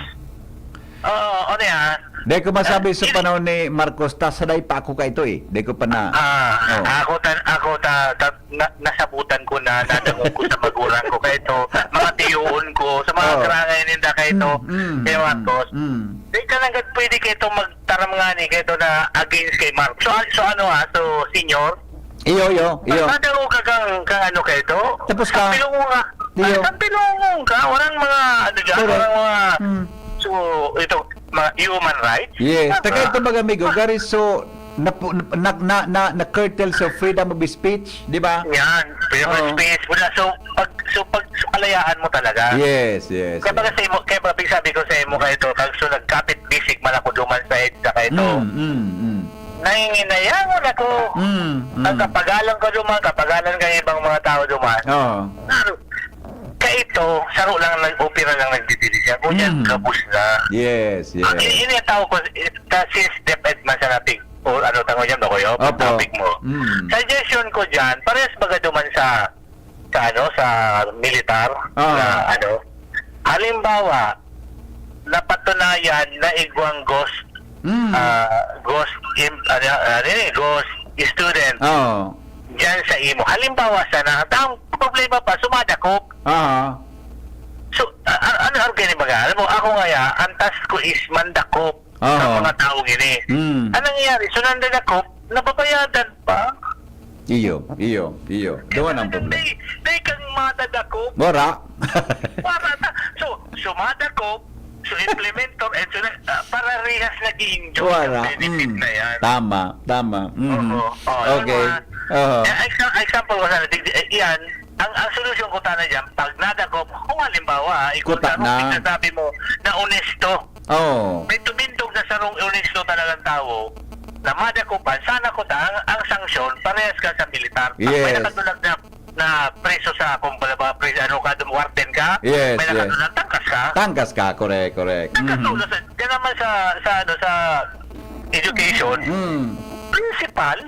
Oo, ano yan? Dai ko masabi Ah, sa ini- panahon ni Marcos, ta saday pa ako kaito eh. Dai ko pa na Ah, Oo. ako ta-, ako ta-, ta-, na-, nasabutan ko na, nadangog ko sa magulang ko kaito, mga tiyoon ko, sa mga Oo. karangay ninda kaito, Mm, mm, kay mm, Marcos. mm. Di ka lang pwede kaito magtaram nga ni kaito na against kay Marcos. So, so ano ha? So, senior? Iyo, iyo, iyo. Nadangog ka kang, kang ano kaito? Tapos ka? Sa Pilungo nga. Iyo. Ay, sa Pilungo ka. Walang mga, ano dyan, Correct. walang mga, Mm. so, ito, mga human rights. Yes. Diba? Taga ito, mga amigo, gari, so, napu-, na, na, na, na-curtail sa freedom of speech, di ba? Yan, freedom of Oo. speech. Wala, so, pag, so, pag, so, kalayaan mo talaga. Yes, yes, Kaya baga yes. sa imo, kaya baga sabi ko sa imo kaito, kag so nagkapit bisig man ako duman sa EDSA kaito. Mm, mm, mm. Nanginginayangon ako. Mm, mm. Ang kapagalan ko duman, kapagalan kang ibang mga tao duman. Oo. Pero, kaito, saro lang nag-opera lang nagdidili siya. Kung yan, Mm. gabos na. Yes, yes. Ah, ini, ini ang tao ko, eh, ta-, since DepEd man sa napig, o ano, tango dyan, Bakoy, oh, Opo. topic mo. Mm. Suggestion ko dyan, parehas baga duman sa, sa ano, sa militar, Oo. na ano. Halimbawa, napatunayan na igwang ghost, Mm. ah, ghost im-, ano, ano yun eh, ghost student Oo. dyan sa imo. Halimbawa sana, ang problema pa, sumadakop. Oo. So, a-, a-, ano, ano gani baga? Alam mo, ako ngaya, ang task ko is mandakop sa Oo. mga taong ini. Mm. Ang nangyayari, so nandadakop, nababayadan pa. Iyo, iyo, iyo. Duman ang problema. Dai, dai kang madadakop. Wara. Para na. So, sumadakop, so implementor, and so na, ah, parehas nag-i-enjoy Wara. ang benefit Mm. na yan. Tama, tama. Mhm. Oo. Oh, Okay. yung mga, Oo. eh, exa-, example ko sana, di-, di-, eh, yan, ang, ang solusyon ko sana dyan, pag nadakop, kung halimbawa, ah, ikaw Kuta sa na. Sabi mo, na onesto. Oo. May tumindog na sarong onesto talagang tao na madakupan, sana ko ta, ang, ang sanksyon, parehas ka sa militar. Pag may Yes. nakadulag na, na preso sa, kung pala ba, preso, ano ka, dum-, warden ka, Yes, may yes. nakadulag, tangkas ka. Tangkas ka, correct, correct. Tangkas Mhm. ka, sa, yan naman sa, sa, ano, sa education, Mm. principal,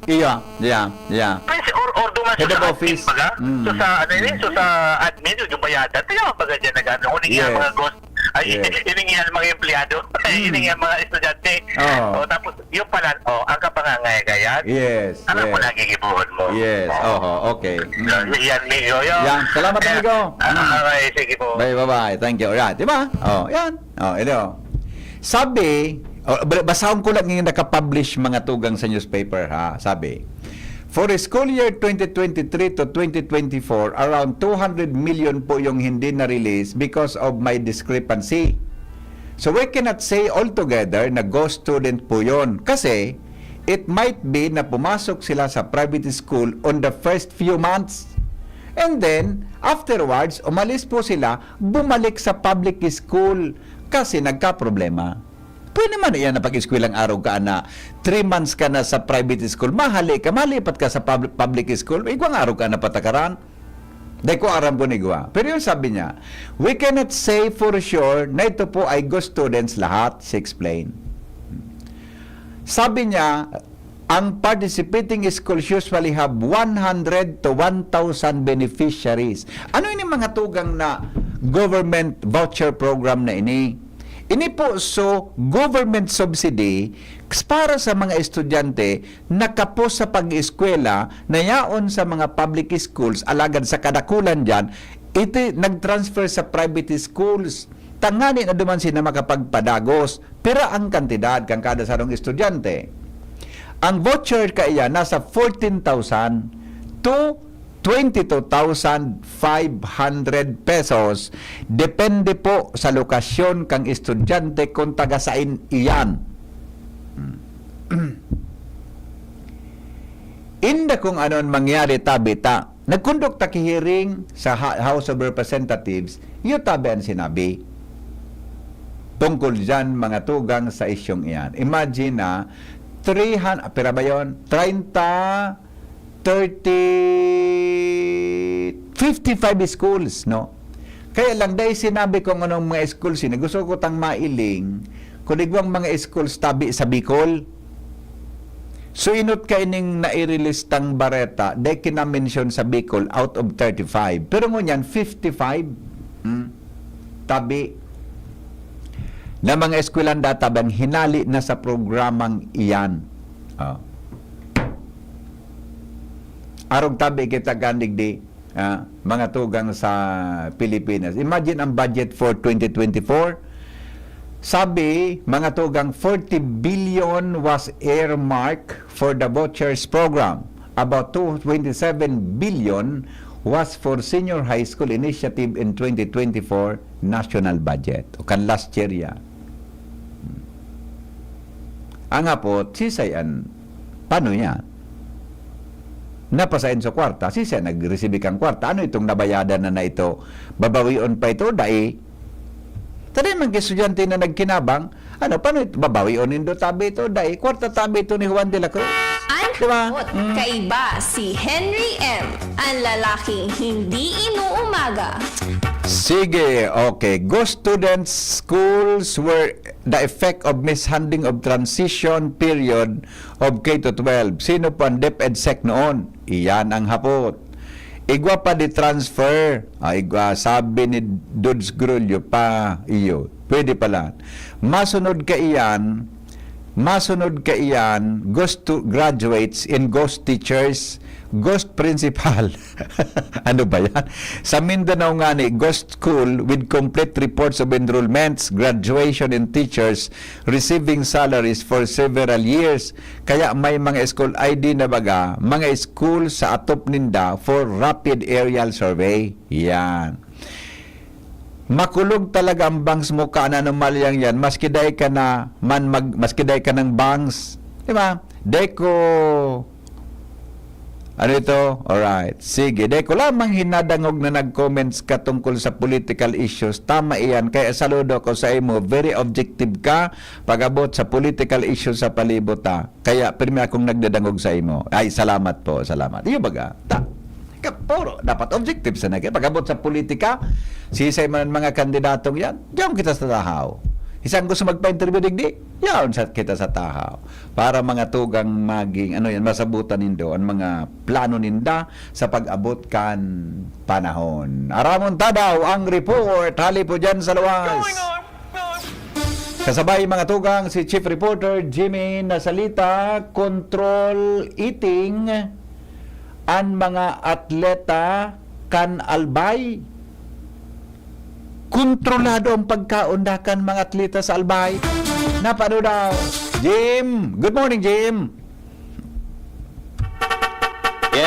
Iya, iya, iya. Pwede, or, or duman Head sa of admin office. baga? Mm. So, sa, ano yun, so, sa admin, yung bayadan. Kaya nga baga dyan nag-ano, huling yan Yes. mga ghost. Ay, Yes. hiningi yan mga empleyado. Mm. Hiningi yan mga estudyante. Oo. O, tapos, yung pala, o, ang kapangangayayan. Yes, Alam mo, yes. nagigibuhon mo. Yes, Oo. oho, okay. Mm. So, y-, yan, Migo, yun. Yan. Salamat, Kaya, amigo. ah, Mm. okay, sige po. Bye, bye-bye. Thank you. Yan, di ba? Oh, yan. Oh, ito. Sabi, oh, ba-, basahon ko lang yung nakapublish mga tugang sa newspaper, ha. Sabi, For school year twenty twenty-three to twenty twenty-four, around two hundred million po yung hindi na-release because of may discrepancy. So we cannot say altogether na ghost student po yon. Kasi it might be na pumasok sila sa private school on the first few months. And then, afterwards, umalis po sila, bumalik sa public school kasi nagkaproblema. Pwede man iyan na pag-eskwela ang arog ka na three months ka na sa private school, mahali ka, malipat ka sa pub-, public school, igwang arog ka na patakaran. Dai ko aram kung igwa. Pero yun sabi niya, "We cannot say for sure na ito po ay ghost students lahat," she explained. Sabi niya, ang participating schools usually have one hundred to one thousand beneficiaries. Ano ini mga tugang na government voucher program na ini? Ini po, so, government subsidy para sa mga estudyante na kapos sa pag-eskwela na yaon sa mga public schools, alagad sa kadakulan diyan, iti nag-transfer sa private schools. Tangani na duman sila makapagpadagos. Pira ang kantidad kan kada sarong estudyante? Ang voucher kaiyan nasa fourteen thousand to twenty-two thousand five hundred pesos, depende po sa lokasyon kang estudyante kung taga sain iyan. Inda kung ano an mangyari tabi ta. Nagkondukta ki hearing sa Ha-, House of Representatives, iyo tabi an sinabi tungkol diyan, mga tugang, sa isyung iyan. Imagine na, three hundred, pira ba yun? Treinta, thirty, fifty-five schools, no? Kaya lang, dahil sinabi ko anong mga schools ini, gusto ko tang mailing, kung igwang mga schools tabi sa Bicol. So, inot kaining nai-release tang bareta, dahil kinamensyon sa Bicol out of thirty-five. Pero ngunyan, fifty-five, hmm, tabi na mga eskwelahan data bang hinali na sa programang iyan. Oh. Arog tabi kita gandig di, ah, mga tugang sa Pilipinas. Imagine ang budget for twenty twenty-four. Sabi, mga tugang, forty billion was earmarked for the vouchers program. About two, twenty-seven billion was for senior high school initiative in twenty twenty-four national budget. O kan last year yan. Ang apot, sisay an, paano yan? Napasain sa kwarta, sisay nag-receive kang kwarta? Ano itong nabayadan na, na ito? Babawion pa ito, dai? Tadi man estudyante na nagkinabang, ano, paano ito? Babawion nindo tabi ito, dai? Kwarta tabi ito ni Juan de la Cruz. Ang Di ba? Hot, Mm. kaiba si Henry M, ang lalaking hindi inuumaga. Sige, okay. Ghost students, schools were the effect of mishandling of transition period of K to twelve. Sino po ang DepEd Sec noon? Iyan ang hapot. Igwa pa di transfer. Ah, igwa, sabi ni Dudes Grulio pa, iyo. Pwede pala. Masunod ka iyan, masunod ka iyan, ghost to graduates and ghost teachers, ghost principal. Ano ba yan? Sa Mindanao nga ni, ghost school with complete reports of enrollments, graduation, and teachers receiving salaries for several years. Kaya may mga school I D na baga, mga school sa atop ninda for rapid aerial survey. Yan. Makulog talaga ang bangs mo, ka na anomalyang yan. Maski dai ka na man mag, maski dai ka ng bangs. Di ba? Dai ko Ano ito? Alright. Sige. Dai ko lamang hinadangog na nag-comments ka tungkol sa political issues. Tama iyan. Kaya saludo ko sa imo. Very objective ka pag-abot sa political issues sa palibot, ha. Kaya pirmi akong nagdadangog sa imo. Ay, salamat po. Salamat. Iyo baga. Ta. Ka, puro. Dapat objective sa nag-, pag-abot sa politika, sisay man ang mga kandidatong yan, diyan kita sa tahaw. Isang gusto magpa-interview digdi, yaon sa, kita sa tahaw. Para mga tugang maging, ano yan, masabutan nindo ang mga plano ninda sa pag-abot kan panahon. Aramon ta daw ang report, hali po dyan sa luwas. Kasabay, mga tugang, si Chief Reporter Jimmy Nasalita, control eating an mga atleta kan Albay. Kontrolado ang pagkaon da kan mga atleta sa Albay. Napano daw? Jim! Good morning, Jim!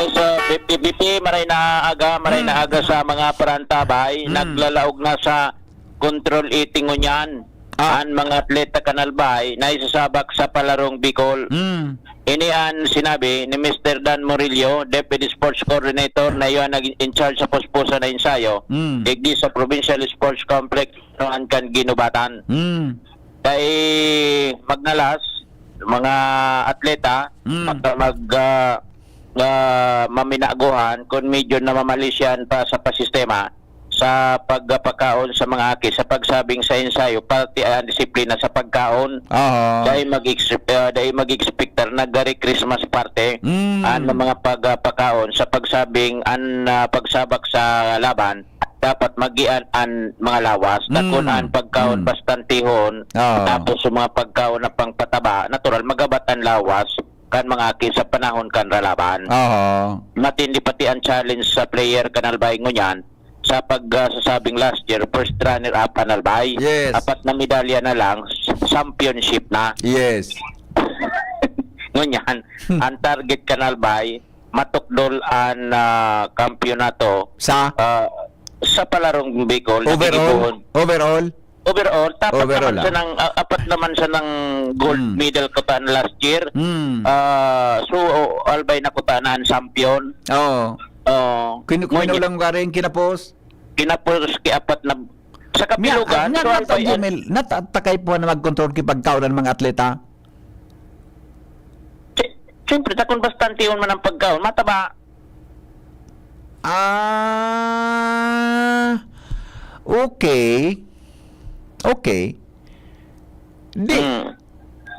Sa P P B P, maray na aga, maray na Hmm. aga sa mga parantabay, Hmm. naglalaog na sa control eating ngunyan Ah. an mga atleta kan Albay na isasabak sa palarong Bicol. Hmm. Ini an sinabi ni Mister Dan Murillo, Deputy Sports Coordinator na iyo an nag-in charge sa puspusan na ensayo, Hmm. digdi sa Provincial Sports Complex, Nuan kan Ginubatan. Hmm. Dai magnalas, mga atleta, Hmm. maka-, mag, ah, ah, maminaguhan kun medyo namamali siya pa sa pasistema sa pagpakaon sa mga aki sa pagsabing sa ensayo, pati ang disiplina sa pagkaon. Aha. Dai mag-ex-, ah, dai mag-expectar na gari Christmas party Hmm. ang mga pagpakaon sa pagsabing an, ah, pagsabak sa laban, dapat magian an mga lawas. Ta kun Mm. an pagkaon Mm. bastantihon, Oo. tapos yung mga pagkaon na pangpataba, natural, magabat an lawas kan mga aki sa panahon kan ralaban. Oo. Matindi pati ang challenge sa player kan Albay ngunyan sa pag, ah, sasabing last year, first runner-up an Albay. Yes. Apat na medalya na lang, championship na. Yes. Ngunyan, ang target kan Albay, matukdol an, ah, kampiyonato, Sa? ah, sa palarong Bicol, Overall? nagigibohon. Overall? Overall, dapat Overall, naman ah. siya ng, ah, apat naman siya ng gold Hmm. medal kutaan last year. Hmm. Ah, so, Albay na kutaan na ang champion. Oo. Oo. Kin-, Ngunyan, kinulang ka rin, kinapos? kinapos ki apat na, sa Nga, kapilugan, nga, so, nga, Albay, Jimel, natatakay po na mag-control ki pagkaon ng mga atleta? Si-, siyempre, ta kun bastantihon man ang pagkaon, mataba. Ah, okay. Okay. Di, Hmm.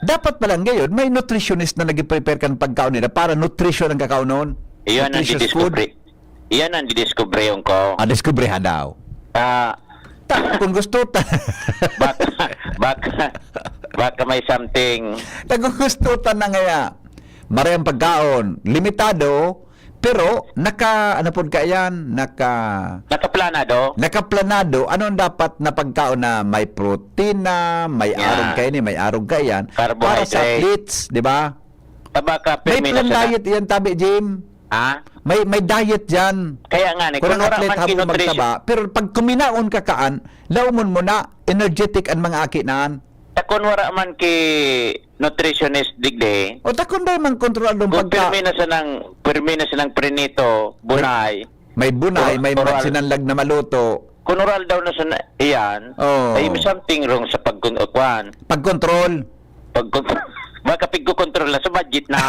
dapat pala ngayon, may nutritionist na nag-prepare kan pagkaon nila para nutrition ang kakaonon. Iyan ang Nutritious food. didiskubre. Iyan ang didiskubrehon ko. Ah, diskubrehan daw. Ah. Ta-, kung gusto ta- Baka, baka, baka may something. Ta kung gusto ta na ngaya, maray ang pagkaon, limitado, pero naka, ano pod kaiyan, naka- Nakaplanado? Nakaplanado. Ano ang dapat na pagkaon na may protina, may Yeah. arog kaini, may arog kaiyan? Para sa Carbohydrate. athletes, di ba? Tabaka, May pirmi na plan sana. diet iyan, tabi, Jim. Ha? May, may diet diyan. Kaya nga ni, Kung kun ang wala athlete man habo kinutrition- magtaba, pero pag kuminaon ka kaan, laumon mo na, energetic ang mga aki naan. Ta kun wala man ki nutritionist digdi, O ta kun dai man kontrolado ang kun pagka- pirmi na sanang, pirmi na sanang prinito, bunay, May bunay, Or-, may oral. sinanlag na maluto. Kun oral daw na sana iyan, Oo. ay may something wrong sa pagkun-, kuwan. Pagkontrol. Pagkon-, baka pigko-control na sa budget na.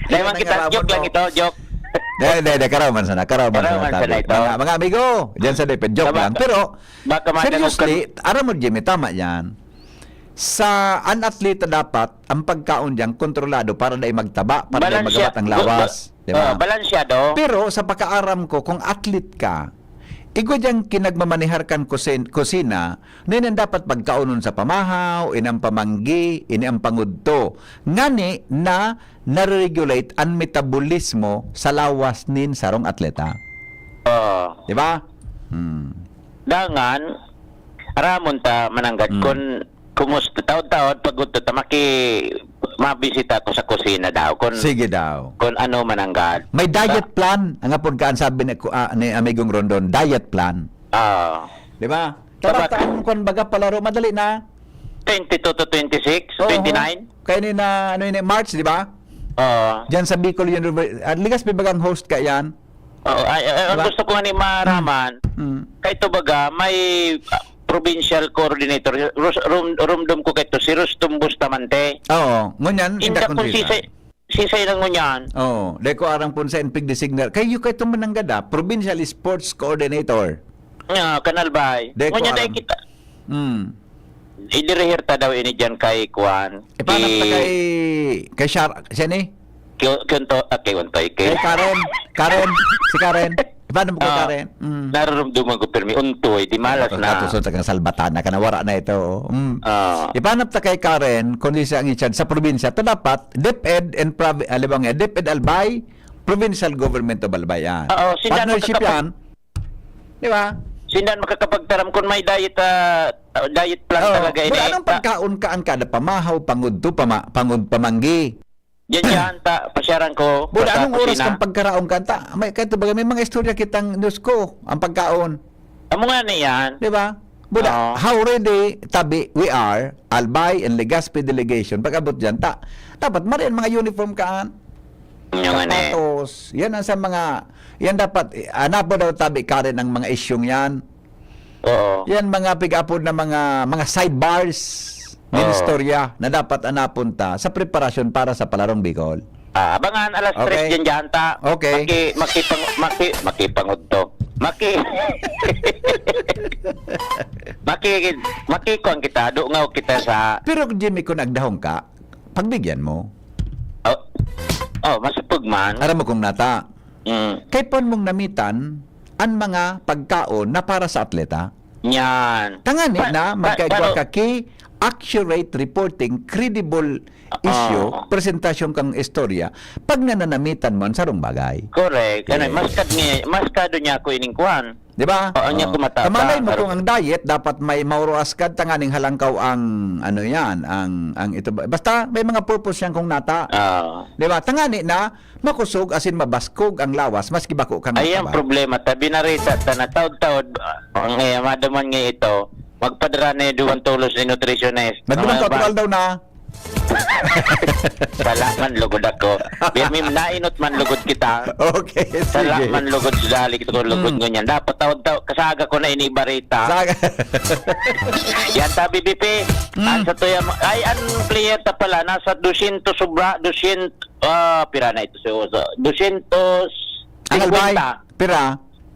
Dahil Yan man ang kita, aram mo, joke lang no? ito, joke. Dahil, dahil, dahil, karaw man sana, karaw man Karaw sana man tabi. sana ito. Mga, mga amigo, dyan sa DepEd, joke Sa lang. baka, Pero, baka madangog seriously, ka- aram mo, Jimmy, tama yan. Sa an atleta dapat, ang pagkaon diyan kontrolado para dai magtaba, para dai Balanse-, magabat ang ba-, lawas, ba-, di ba? oh, balansyado. Pero sa pakaaram ko, kung athlete ka, igwa diyang kinagmamanehar kan kusin-, kusina, na ini an dapat pagkaonon sa pamahaw, ini ang pamanggi, ini ang pangudto. Ngani na nare-regulate an metabolismo sa lawas nin sarong atleta. Oo. Di ba? Hmm. Dangan, aramon ta mananggad Hmm. kun kumusta, taod-taod pag udto ta maki-, mabisita ko sa kusina daw kun, Sige daw. kun ano mananggad. May diet Ba- plan. Ang apod ka, ang sabi ni, ku-, ah, ni Amigong Rondon, diet plan. Ah. Di ba? Tara, Tama. taan kun baga palaro, madali na. Twenty-two to twenty-six, Oo. twenty-nine? Kaya ni na, ano yun, eh, March, di ba? Oo. Diyan sa Bicol University. At ligas, may bagang host ka yan. Oo, ay, ay, ang Diba? gusto ko nga ni maraman, Hmm. kay to baga, may, ah, provincial coordinator, Ros-, rum-, rumdum ko kay to, si Rustum Bustamante. Oo, ngunyan, Inda inda kung kung sisay, sisay. sisay lang ngunyan. Oo, dai ko aram kung sa N P G designer. Kayo kay to mananggad, ah, provincial sports coordinator. Ah, Kanal Bay. Dai ko Ngunyan dai aram. kita. Hmm. Idirihir ta daw ini diyan kay kuan. Ipanap ta Ki- kay, kay Shar-, siya ni? Ki-, Ki Unto-, ah, Ki Untoy, Ki- Kay Karen. Karen. Si Karen. Ipanap mo kay Ah, Karen. Mm. nararumduman ko pirmi, Untoy, di malas Ito, na. katuson ta kang salbatan na ka, nawara na ito, oh. Mm. Ah. Ipanap ta kay Karen, kung di siya ang in-charge sa probinsya, to dapat, DepEd and provi-, ah, libang, eh, DepEd Albay, Provincial Government of Albay, yan. Oo, sila Partnership magkakapag- yan. Di ba? Sinda makakapagtaram kung may diet, ah, diet plan Oo. talaga Pero ini. anong Ta- pagkaon ka ang kada pamahaw, pangudto, pama-, pangud-, pamanggi? Diyan, diyan, ta, pasyaran ko, Buda, sa anong oras kusina. Kang pagkaraon ka? Ta, may, kahit bagay, may mga istorya kitang news ko, ang pagkaon. Amo nga na yan. Di ba? Buda, Oo. How ready, tabi, we are, Albay and Legazpi delegation, pag-abot dyan, ta, dapat marian mga uniform kaan. Yung ano eh. Sapatos, yan ang sa mga, yan dapat, eh, hanapon daw tabi, Karen, ang mga isyung yan. Oo. Yan mga pig-apod na mga, mga sidebars ng Oo. istorya na dapat anapon ta sa preparasyon para sa Palarong Bicol. Ah, abangan alas tres Okay. dyan, dyan ta. Okay. Maki-, makipang-, maki-, makipangudto. Maki-, maki-, makikuan kita, dungaw kita sa Pero, Jimmy, kung nagdahong ka, pagbigyan mo. Oh, oh, masupog man. Aram mo kung nata. Mm. Kay pon mong namitan an mga pagkaon na para sa atleta. Yan. Tangani Pa-, na pa-, magkaigwa paro- ka ki accurate reporting, credible Oo. issue, presentasyon kang istorya, pag nananamitan mo ang sarong bagay. Correct. Ano, Yes. maskad ni, maskado niya ako ining kuan. Di ba? Oo, niya Oo. kumata-, Tamalay mo ta-, kung ang diet, dapat may mauruas ka, tanganing halangkaw ang, ano yan, ang, ang ito ba. Basta may mga purpose yan kung nata. Oo. Di ba? Tangani na, makusog asin mabaskog ang lawas, maski bako kang Ay, ang mataba. problema, ta, binarita ta na taod-taod, ah, ang, eh, madaman nga ito, magpadara na yung duwang tulos ni nutritionist. Nagduman Mga ka, ba- otural daw na. Sala man lugod ako. Birmi, nainot man lugod kita. Okay, Sala sige. man lugod sa dali ko lugod Mm. ngunyan. Dapat taon-taon, kasaga ko na inibarita. Saga. Yan ta, B B P. Mm. Ang sa tuya, ay, ang player ta pala, nasa dosyentos sobra, dosyentos, ah, pira na ito, so, so, dosyentos singkwenta. Ang Albay, pira?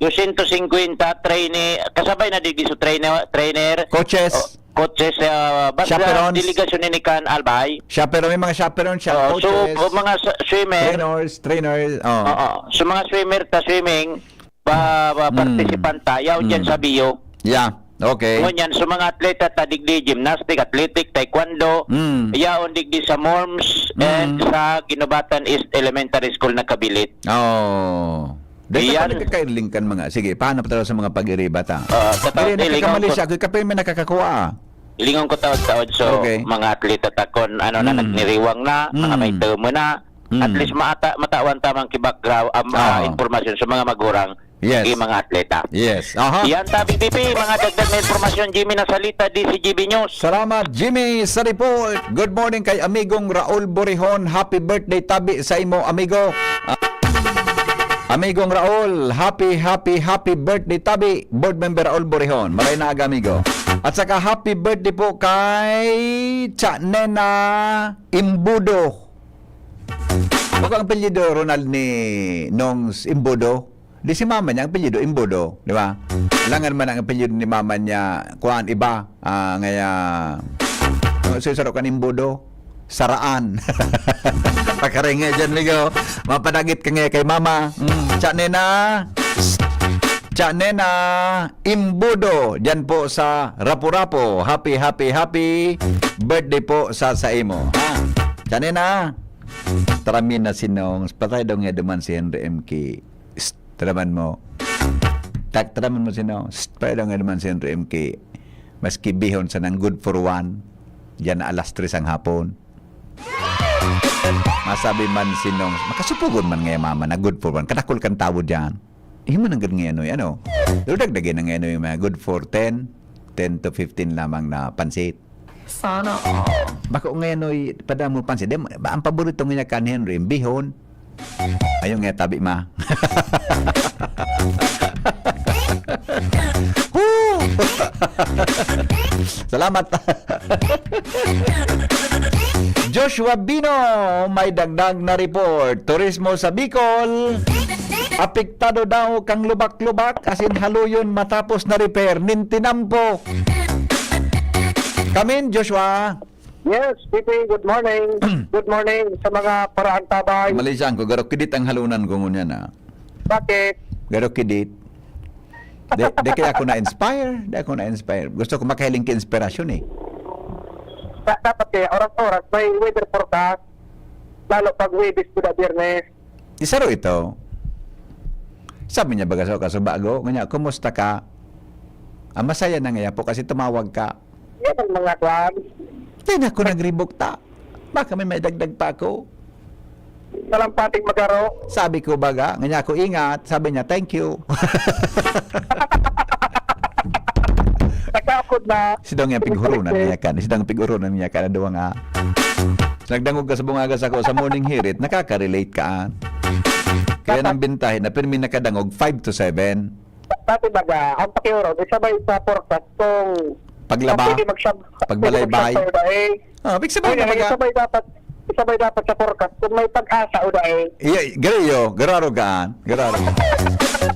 Dosyentos singkwenta trainee, kasabay na digdi sa trainer, trainer. Coaches. O, coaches, ah, basta Chaperones. delegasyon ni kan Albay. Chaperon, may mga chaperon siya, Oo, so, coaches, o, mga sa-, swimmer. trainers, trainers, oh. Oo. So, mga swimmer ta swimming, pa, pa Hmm. participant ta, yaw dyan Hmm. sa biyo. Yeah, okay. Ngunyan, so, mga atleta ta digdi, gymnastic, athletic, taekwondo, Hmm. yaon digdi sa MORMS and Hmm. sa Guinobatan East Elementary School na kabilit. Oh. Dahil Iyan. sa pagkakailing kan mga, sige, paano pa talaga sa mga pag-iriba ta? Ah, sa Dili, taon, ilingaw nagkakamali ko. siya. Ako, kapag may nakakakuha, ah. Ilingaw ko taod-taod, so, Okay. mga atleta ta kon ano na, Mm. nagniriwang na, mga Mm. may termo na, at Mm. least maata-, matawan tamang ki-background, am-, ah, Oo. impormasyon sa mga magurang, Yes. yung mga atleta. Yes. Aha. Yan, Tabi P P, mga dagdag na impormasyon, Jimmy Nasalita, D C G B News. Salamat, Jimmy, sa report. Good morning kay amigong Raul Borihon. Happy birthday, tabi, sa imo, amigo. Ah, amigong Raul, happy, happy, happy birthday, tabi. Board member Raul Borihon. Maray na aga, amigo. At saka happy birthday po kay Cha Nena Imbudo. Bako ang apelyido, Ronald, ni Nongs Imbudo? Di si mama niya, ang apelyido, Imbudo, di ba? Langan man ang apelyido ni mama niya, kuan, iba. Ah, ngaya, ano, susaro ka ni Imbudo? Saraan. Pakaringa dyan, migo. Mapadagit ka ngaya kay mama. Mm, Cha Nena. Cha Nena Imbudo, dyan po sa Rapu-Rapu. Happy, happy, happy birthday po sa, sa imo. Ha? Cha Nena, taramin na si Nongs. Patay daw nga duman si Henry M K. Psst, taraman mo. Tak, taraman mo si Nongs. Psst, patay daw nga duman si Henry M K. Maski bihon sa nang good for one. Diyan na alas tres ang hapon. Masabi man si Nongs, makasupugon man ngaya mama na good for one. Kadakul kan tawo diyan. Imo nang gad ngenoy, ano? Pero dagdagan na ngenoy mga good for ten, ten to fifteen lamang na pansit. Sana all. Bako ngenoy, padamo pansit. Di, ba, ang paborito niya kan Henry, bihon. Ayun nga, tabi, ma. Woo! Salamat. Joshua Bino, may dagdag na report. Turismo sa Bicol, apektado daw kang lubak-lubak, asin haluyon matapos na repair nin tinampo. Kamin, Joshua. Yes, P P, good morning. Good morning sa mga paraantabay. Malaysian ko, garo kidit ang halunan ko ngunyan, ah. Bakit? Garo kidit. Di, di kaya ako na-inspire. Di ako na-inspire. Gusto ko makahiling ki inspirasyon, eh. Da-, dapat kaya, oras-oras, may weather forecast. Lalo pag Huwebes to the Biyernes. Isaro ito. Sabi niya, baga sa kasubago, kanya, "Kumusta ka?" Ah, masaya na ngaya po kasi tumawag ka. Yan ang mga kwan. Di na ako nagribok ta. Baka may maidagdag pa ako. Salamat, Pating Magaro. Sabi ko, baga, ngani ako, "Ingat." Sabi niya, "Thank you." Nagkaakod na. Sidang yang pighurunan niya kan. Sidang pighurunan niya kan. Duwa nga. Nagdangog ka sa bungaga sako sa morning hirit, nakaka-relate ka, ah. Kaya nang bintahin na pirmi nakadangog five to seven. Dati baga, ang pakiurog, isabay sa forecast kung Paglaba? Pwede magsab-, Pagbalaybay? Pwede magsabay ba eh? Ah, big sabay Kaya na baga? Isabay dapat, isabay dapat sa forecast kung may pag-asa o dai. Iya, garayo, gararo gaan. Gararo.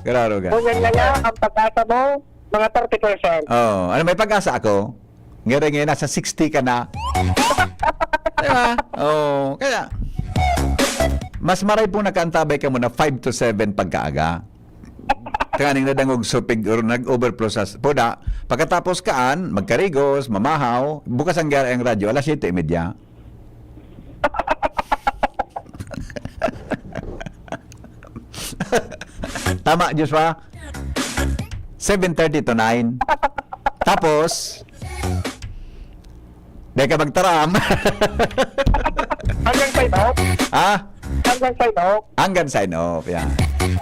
Gararo gaan. Kung yan na lang, ang pag-asa mo, mga thirty percent. Oh, ano, may pag-asa ako? Ngayon, ngayon, nasa sixty ka na. Di ba? Oh, kaya, mas maray pong nakaantabay ka muna five to seven pagkaaga. Tanganing nadangog supig or nag-overflow sa s-, puda. Pagkatapos kaan, magkarigos, mamahaw, bukas ang gari ang radyo, alas siyete y media. Tama, Joshua? Seven thirty to nine. Tapos, di ka magtaram. Hanggang sign off. Ha? Hanggang sign off. Hanggang sign off, yan.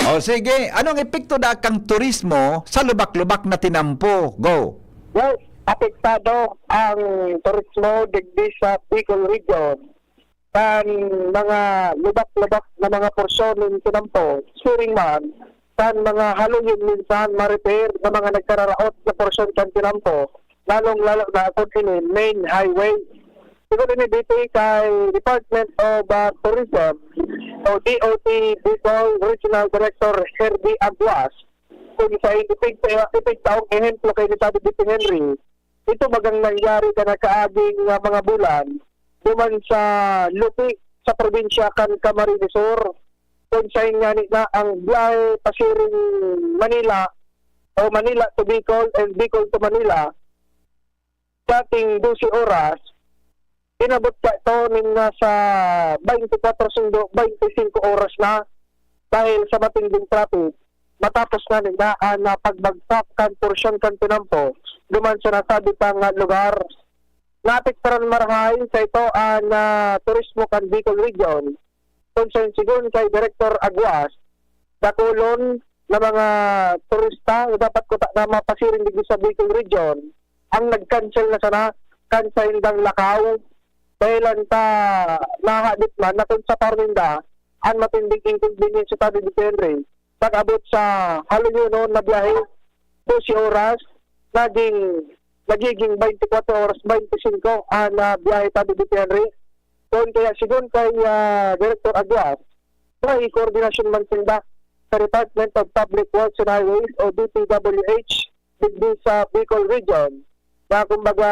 O sige, anong epekto da kang turismo sa lubak-lubak na tinampo? Go. Yes, apektado ang turismo digdi sa Bicol Region. Kan mga lubak-lubak na mga porsyon nin tinampo, siring man, kan mga haloyon minsan ma-repair na mga nagkararaot na porsyon kan tinampo, lalong-lalo na kun ini main highway. Sigon ini digdi kay Department of, ah, Tourism o D O T Bicol Regional Director Herbie Aguas, kun saen ipigta-, ipigtaong ehemplo kay Estado D P Henry, ito bagang nangyari kan nakaaging, ah, mga bulan duman sa Lupi sa probinsya kan Camarines Sur, kun saen ngani na ang biyahe pasiring Manila o Manila to Bicol and Bicol to Manila, dating dose oras, inabot ka ito nin nasa twenty-four sundo twenty-five oras na dahil sa matinding traffic. Matapos na nila ang, ah, pagbagsak kan porsyon kan tinampo duman sa nasabi pang, ah, lugar. Naapektaran marahay sa ito ang, ah, turismo kan Bicol Region, kun saen sigon kay Director Aguas, dakulon na mga turista na dapat kuta na mapasiring digdi sa Bicol Region ang nag-cancel na sana kan saindang lakaw dahilan ta nahahadit man na kun sa parinda an matinding inconvenience sa Estado D P Henry pag-abot sa haloyonon na biyahe, dose oras, naging, nagiging twenty-four oras, twenty-five an, ah, biyahe Estado D P Henry. Kun kaya sigon kay, ah, Director Aguas, may koordinasyon man sinda sa Department of Public Works and Highways o D P W H digdi sa Bicol Region na kumbaga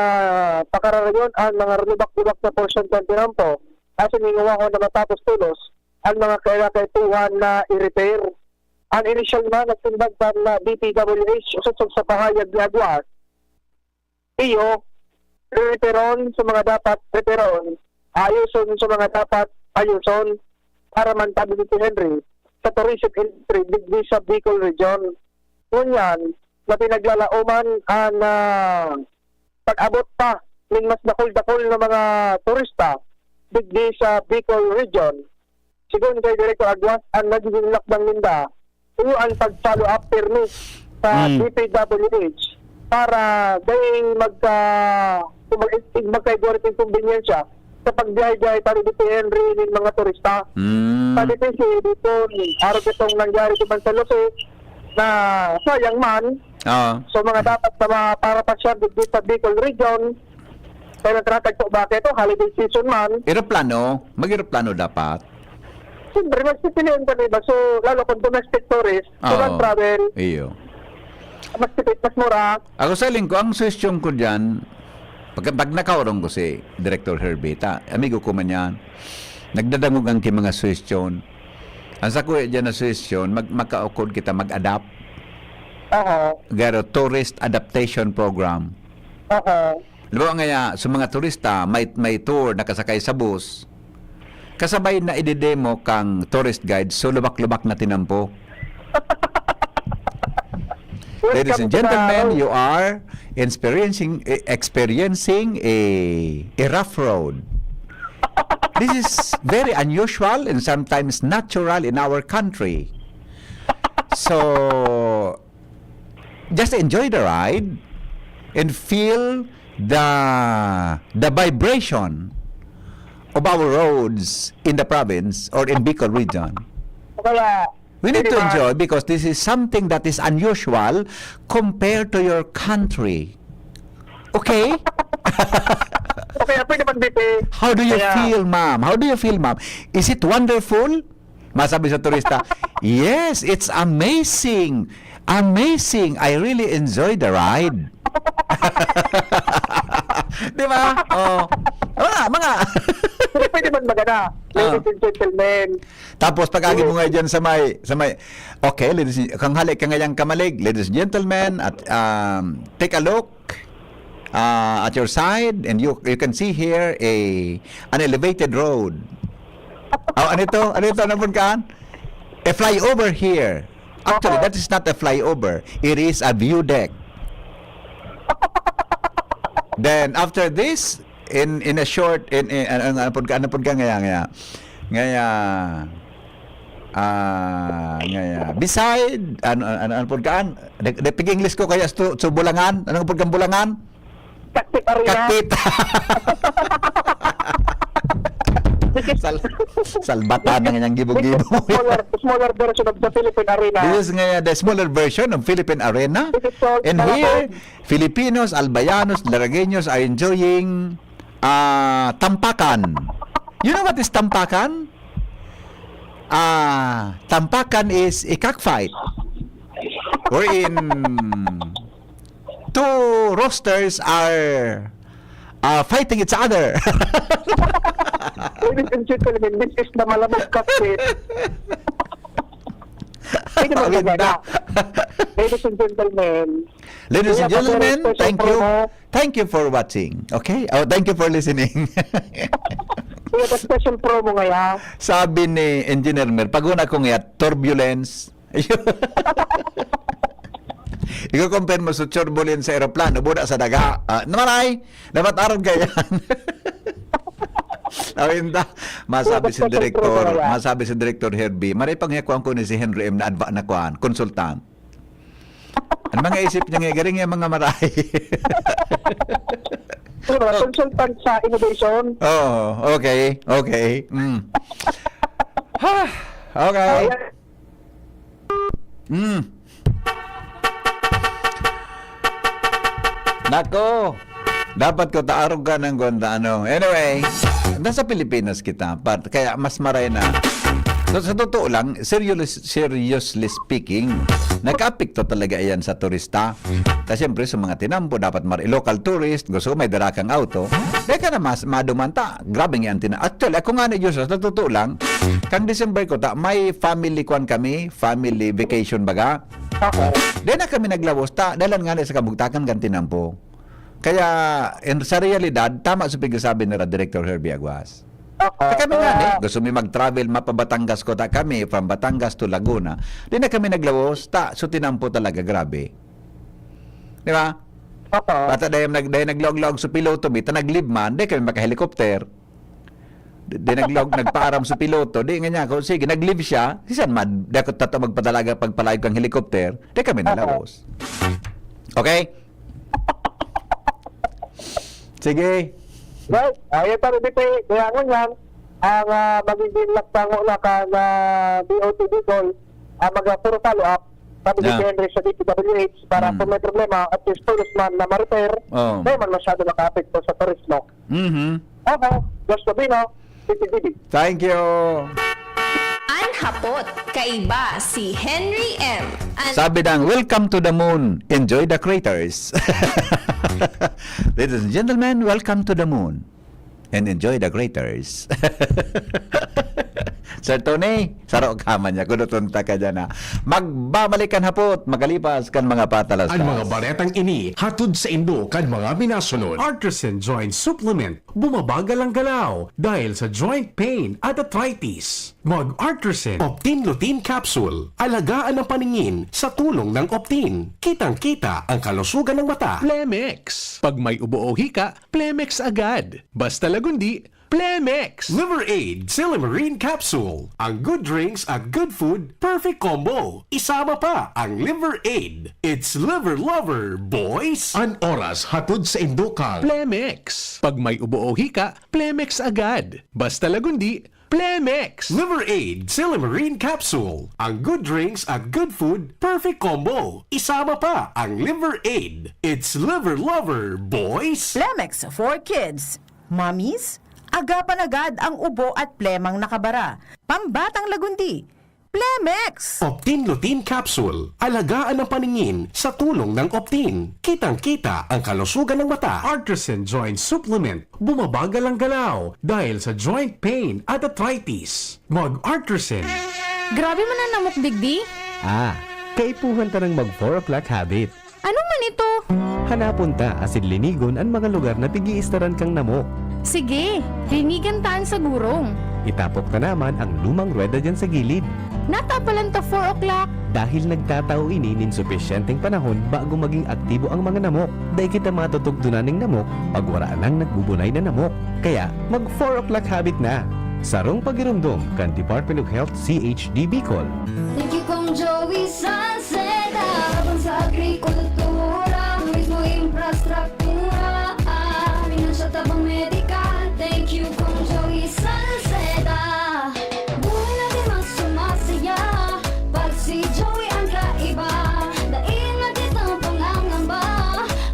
pakararayon an mga lubak-lubak na porsyon kan tinampo asin hingawahon na matapos tolos an mga kaipuhan na i-repair. An inisyal na nagsimbag kan D P W H sosog sa pahayag ni Aguas, iyo, reperon sa mga dapat reperon, ayoson sa mga dapat ayoson para man tabi ni Henry sa tourism industry digdi sa Bicol Region. Ngunyan, na pinaglalaoman an, ah, pag-abot pa nin mas dakul-dakul na mga turista digdi sa Bicol Region. Sigon kay Director Aguas, ang nagiging lakbang ninda, iyo an pag-follow up pirmi sa Hmm. D P W H para dai magka-, kung mag-, magkaigwa rin inkonbensya sa pagbiyahe-biyahe Estado D P Henry nin mga turista. Hmm. Sa D P C, dito, araw itong nangyari duman sa Lupi, na sayang man. Oo. So, mga dapat na mga para pasyal digdi sa Bicol Region, kaya nagtatagpo ba kayo? Holiday season man. Eroplano, mag-eroplano dapat. Siyempre, mas pipiliin pa, diba? So, lalo kung domestic tourist, so, Oo. Land travel, Iyo. Mas tipid, mas mura. Ako sa lingko, ang suwestyon ko diyan, pag, pag nakaurong ko si Director Herbie, ta, amigo ko man yan, nagdadangog ang ki mga suwestyon. Ang sa kuya diyan na suwestyon, mag-, makaukod kita mag-adapt. Aha. Garo Tourist Adaptation Program. Aha. Halimbawa ngaya, sa mga turista, may, may tour nakasakay sa bus, kasabay na idedemo kang tourist guide, so lubak-lubak na tinampo. Ladies and gentlemen, you are experiencing, eh, experiencing a, a rough road. This is very unusual and sometimes natural in our country. So, just enjoy the ride and feel the the vibration of our roads in the province or in Bicol region. O kaya, We need to Pwede ba? Enjoy because this is something that is unusual compared to your country. Okay? O kaya pwede mag-B P. How do you Kaya- feel, ma'am? How do you feel, ma'am? Is it wonderful? Masabi sa turista, "Yes, it's amazing. Amazing. I really enjoy the ride." Di ba? Oh. Mga, mga. Pero pwede man magana. Ah. Ladies and gentlemen. Tapos pag-agi mo nga dyan sa may, sa may, okay, ladies and, kang halik ka ngayang kamalig, ladies and gentlemen, at um, take a look uh, at your side and you you can see here a an elevated road. Oh, ano ito? Ano ito? Ano pun kaan? A flyover here. Actually, that is not a flyover. It is a view deck. Then after this, in in a short in, in ano ano pud ka ano pud ka ngaya ngaya ngaya ah ngaya beside ano ano ano pud ka an de, de pig English ko kaya sto, so bulangan ano pud kang bulangan Kaktit Arena. Kaktit. Sal, salbatan na ngayang gibo-gibo. Smaller, smaller version of the Philippine Arena. This is nga the smaller version of Philippine Arena. This is called And here, Filipinos, Albayanos, Laragueños are enjoying uh, tampakan. You know what is tampakan? Ah, tampakan is a cockfight. Wherein two roosters are uh, fighting each other. Ladies and gentlemen, this is the Malamog Kaktit. Pwede ba Awit magana? na. Ladies and gentlemen. Ladies and Kuya, gentlemen, pa-share special thank you. promo. Thank you for watching. Okay? Oh, thank you for listening. Kuya, pa-special promo ngaya. Sabi ni Engineer Mer, pag una kong yat, turbulence. Iko-compare mo sa turbulence sa eroplano, buda sa daga. Ah, namaray, dapat arog ka yan. Awinda, masabi si Dapat special Director, promo ngaya. Masabi si Director Herbie, maray pang yakuan ko ni si Henry M na adva na kuan, consultant. Ang mga isip niya nga, garing yung mga maray. Ano ba? Consultant sa innovation. Oh, okay, okay. Mm. Ha, okay. Ayan. Mm. Nako, dapat ko taarog ka ng kung ano. Anyway, nasa Pilipinas kita, part, kaya mas maray na. So, sa totoo lang, seriously, seriously speaking, nag-apekto talaga iyan sa turista. Kasi siyempre, sa mga tinampo, dapat mar local tourist, gusto ko may dara kang auto. Kaya ka na mas madumanta. Grabe nga ang tina-, actually, ako nga ni Diyos, sa totoo lang, kang December ko, ta, may family kwan kami, family vacation baga. Okay. Di na kami naglawos, ta, dalan nga na sa kabugtakan kan tinampo. Kaya, in, sa realidad, tama sa pagkasabi ni Director Herbie Aguas. Okay. Sa kami nga, eh, gusto mi mag-travel, mapa Batangas ko, ta kami, from Batangas to Laguna. Di na kami naglawos, ta, so tinampo talaga, grabe. Di ba? Okay. Bata dahil, nag, dahil naglaog-laog sa piloto, may ta nag-leave man, di kami maka-helicopter. Di, di naglaog, nagpaaram sa piloto, di nga niya ako, sige, nag-leave siya, sisan man, di ako tato magpadalaga, pagpalayog kang helicopter, di kami nalawos. Okay? Sige. Right. Ayan, pero di pa, kaya ngunyan, ang ah, magiging nagtango na kan ah, D O T Bicol, ang mag puro follow-up, sabi ni Yeah. Henry sa D P W H, para Mm. kung may problema, at least tourist man na ma-repair, Oh. di man masyado makaapekto sa turismo. Mhm. Okay, Josh Sabino, C C T V. Thank you. An hapot, kaiba si Henry M. An Sabi ng, "Welcome to the moon. Enjoy the craters." Ladies and gentlemen, welcome to the moon. And enjoy the craters. Sir Tony, saro ka man niya. Kuduton ta ka dyan, ha. Magbabalik kan hapot, magalipas kan mga patalastas. An mga baretang ini hatod saindo kan mga minasunod. Artisan Joint Supplement, bumabagal ang galaw dahil sa joint pain at arthritis. Mag Artisan Optin Lutein Capsule, alagaan ang paningin sa tulong ng Optin. Kitang-kita ang kalusugan ng mata. Plemex. Pag may ubo o hika, Plemex agad. Basta Lagundi, Plemex! Liver Aid, Silymarin Capsule. Ang good drinks at good food, perfect combo. Isama pa ang Liver Aid. It's Liver Lover, boys! An oras hatod sa indo kang Plemex. Pag may ubo o hika, Plemex agad. Basta Lagundi, Plemex! Liver Aid, Silymarin Capsule. Ang good drinks at good food, perfect combo. Isama pa ang Liver Aid. It's Liver Lover, boys! Plemex for kids. Mommies, agapan agad ang ubo at plemang nakabara. Pambatang Lagundi, Plemex! Optin Lutein Capsule. Alagaan ang paningin sa tulong ng Optin. Kitang-kita ang kalusugan ng mata. Artisan Joint Supplement. Bumabagal ang galaw dahil sa joint pain at arthritis. Mag-Artisan. Grabe man an namok digdi. Ah, kaipuhan ta nang mag four o'clock habit. Ano man ito? Hanapon ta asin linigon an mga lugar na pig-iistaran kang namok. Sige, linigan ta an sagurong. Itapok ta naman ang lumang ruweda diyan sa gilid. Natapalan ta four o'clock. Dahil nagtatao ini nin supisyenteng panahon bago maging aktibo ang mga namok, dai kita matutugdonan nin namok pag wara nang nagbubunay na namok. Kaya, mag four o'clock habit na. Sarong pagiromdom kan Department of Health C H D Bicol. Thank you, Kong Joey Salceda. Tabang sa agrikultura, turismo, infrastruktura, ah, pinansyal, tabang medikal. Thank you, Kong Joey Salceda. Buhay natin mas sumasaya pag si Joey ang kaiba. Dai na kitang pangangamba.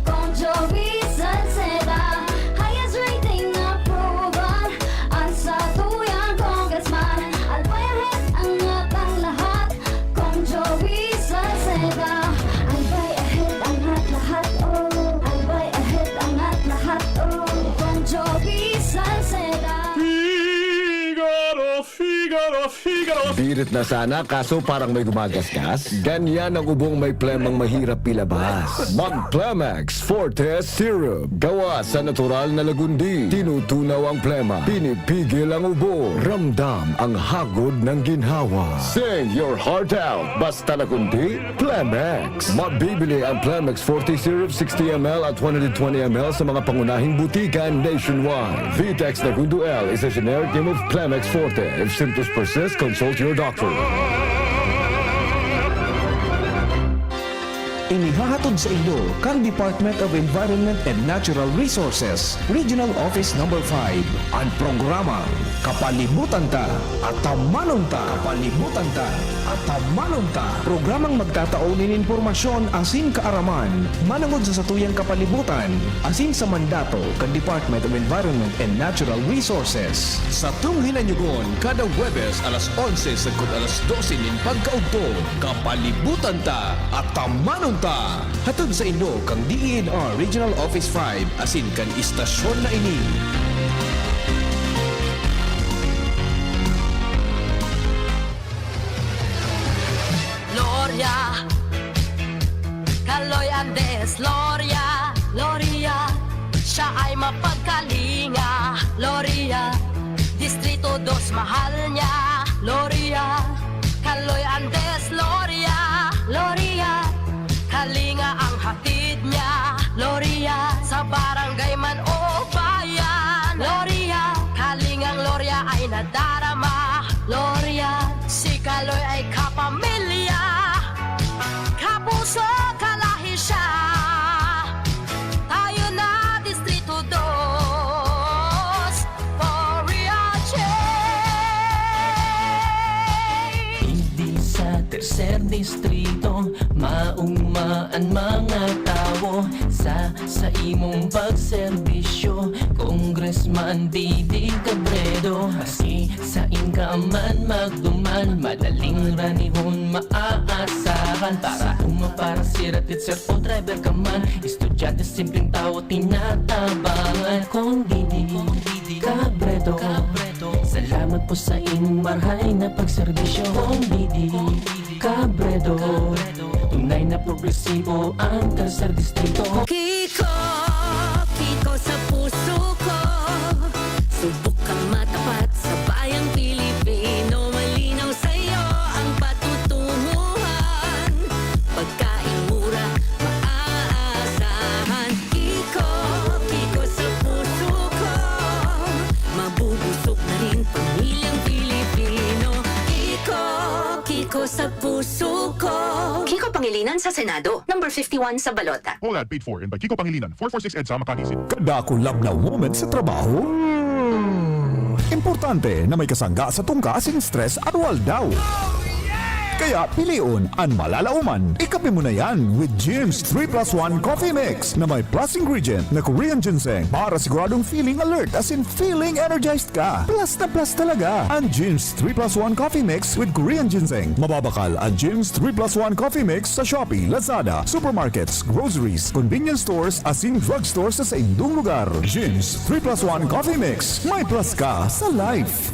Kong Joey Salceda, highest rating na approval. An satuyang congressman, Albay ahead ang atang lahat. Kong Joey Salceda, Albay ahead ang at lahat, oh. Albay ahead ang at lahat, oh. Kong Joey Salceda. Figaro, Figaro, Figaro. Birit na sana, kaso parang may gumagasgas. Ganyan ang ubong may plemang mahirap ilabas. Mag Plemex Forte Syrup. Gawa sa natural na lagundi. Tinutunaw ang plema. Pinipigil ang ubo. Ramdam ang hagod ng ginhawa. Sing your heart out. Basta lagundi, Plemex. Mabibili ang Plemex Forte Syrup sixty M L at one hundred twenty M L sa mga pangunahing butika nationwide. Vitex Nagundo L is a generic name of Plemex Forte. If symptoms persist, consult your doctor. Inihahatod saindo kan Department of Environment and Natural Resources, Regional Office Number five, an programang Kapalibutan Ta, Atamanon Ta. Kapalibutan Ta, Atamanon Ta. Programang magtatao nin impormasyon asin kaaraman manongod sa satuyang kapalibutan asin sa mandato kan Department of Environment and Natural Resources. Satong hinanyugon kada Huwebes alas onse sagkod alas dose nin pagkaudto. Kapalibutan Ta, Atamanon Ta. Hatod saindo kan D E N R Regional Office five asin kan istasyon na ini. Loria, Kaloy Andes, Loria, Loria. Siya ay mapagkalinga, Loria. Distrito dos mahal niya, Loria. Kaloy Andes, Loria, Loria. Kalinga ang hatid niya, Loria. Sa barangay man o bayan, Loria. Kalingang Loria ay nadarama, Loria. Si Kaloy ay kapamilya, kapuso, kalahi siya. Tayo na, Distrito dos, for real change. Digdi sa Tercer Distrito, maogma an mga tawo sa, sa imong pagserbisyo, Congressman Didi Cabredo. Maski sain ka man magduman, madaling ranihon maaasahan. Para uma, para sira, teacher o driver ka man, estudyante, simpleng tawo, tinatabangan. Kong Didi Cabredo, salamat po sa imong marhay na pagserbisyo. Kong Didi Cabredo, tunay na progresibo ang Tercer Distrito. Kiko, Kiko sa puso ko. Subok kang matapat sa bayang Pilipino. Malinaw sa'yo ang patutunguhan. Pagkain mura, maaasahan. Kiko, Kiko sa puso ko. Mabu- Pangilinan sa Senado, number fifty-one sa balota. All ad paid for and by Kiko Pangilinan, four four six EDSA, Makati City. Kada kulab na moment sa trabaho, importante na may kasangga sa tungka asin stress aroaldaw. Kaya pilion an malalaoman. Ikape mo na yan with Jim's three plus one Coffee Mix na may plus ingredient na Korean ginseng para siguradong feeling alert asin feeling energized ka. Plus na plus talaga an Jim's three plus one Coffee Mix with Korean ginseng. Mababakal an Jim's three plus one Coffee Mix sa Shopee, Lazada, supermarkets, groceries, convenience stores asin drugstore sa saindong lugar. Jim's three plus one Coffee Mix. May plus ka sa life.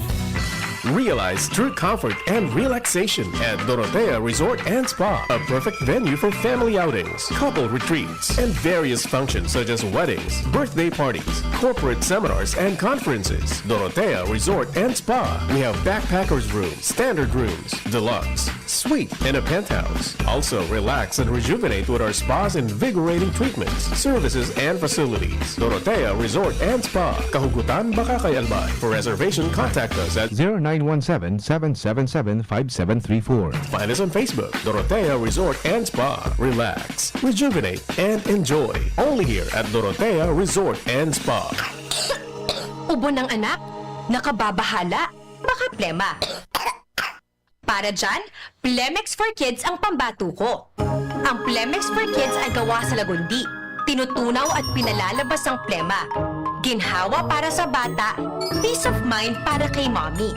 Realize true comfort and relaxation at Dorotea Resort and Spa, a perfect venue for family outings, couple retreats, and various functions such as weddings, birthday parties, corporate seminars, and conferences. Dorotea Resort and Spa. We have backpackers room, standard rooms, deluxe, suite, and a penthouse. Also, relax and rejuvenate with our spa's invigorating treatments, services, and facilities. Dorotea Resort and Spa, Kahugutan, Bacacay, Albay. For reservation, contact us at zero nine one seven, seven seven seven, five seven three four. Find us on Facebook, Dorotea Resort and Spa. Relax, rejuvenate, and enjoy. Only here at Dorotea Resort and Spa. Ubo ng anak? Nakababahala? Baka plema. Para dyan, Plemex for Kids ang pambato ko. Ang Plemex for Kids ay gawa sa lagundi. Tinutunaw at pinalalabas ang plema. Ginhawa para sa bata, peace of mind para kay mommy.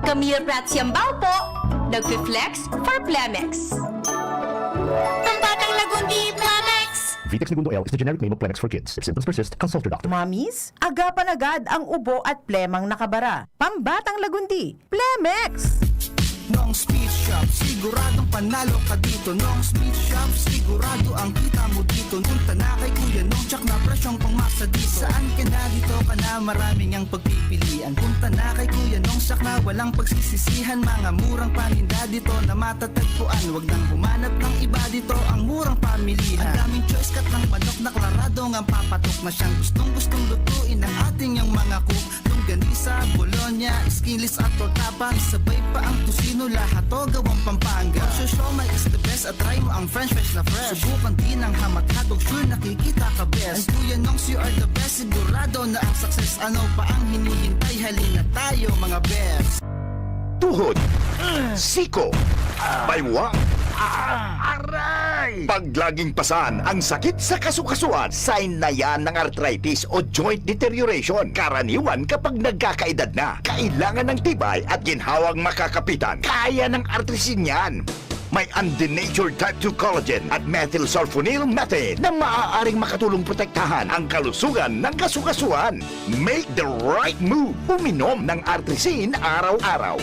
Camille Prats Yambao po, nagfi-flex for Plemex. Pambatang Lagundi, Plemex! Vitex Negundo L is the generic name of Plemex for kids. If symptoms persist, consult your doctor. Mommies, agapan agad ang ubo at plemang nakabara. Pambatang Lagundi, Plemex! Nong's Meat Shop, siguradong panalo ka dito. Nong's Meat Shop, sigurado ang kita mo dito. Punta na kay Kuya Nong, tsak na presyong pangmasa dito. Saan ka na, dito ka na, maraming ang pagpipilian. Punta na kay Kuya Nong, tsak na walang pagsisisihan. Mga murang paninda dito na matatagpuan. Wag nang humanap ng iba dito, ang murang pamilihan. Ang daming choice, cut ng manok na klarado ngang papatok na siyang gustong-gustong lutuin ng ating yang mga cook. Longganisa, Bologna, skinless at tortapa, sabay pa ang tocino, lahat to gawang Pampanga. Ang siomai is the best at try mo ang french fries na fresh. Subukan din ang hamat hotdog, sure nakikita ka best. And Kuya Nongs, you are the best, sigurado na ang success. Ano pa ang hinihintay? Halina tayo, mga best! Tuhod, siko, baywang, aray! Pag laging pasan ang sakit sa kasukasuan, sign na yan ng arthritis o joint deterioration. Karaniwan kapag nagkakaedad na, kailangan ng tibay at ginhawang makakapitan. Kaya ng Artrisin yan. May undenatured type two collagen at methylsulfonyl methane na maaaring makatulong protektahan ang kalusugan ng kasukasuan. Make the right move. Uminom ng Artrisin araw-araw.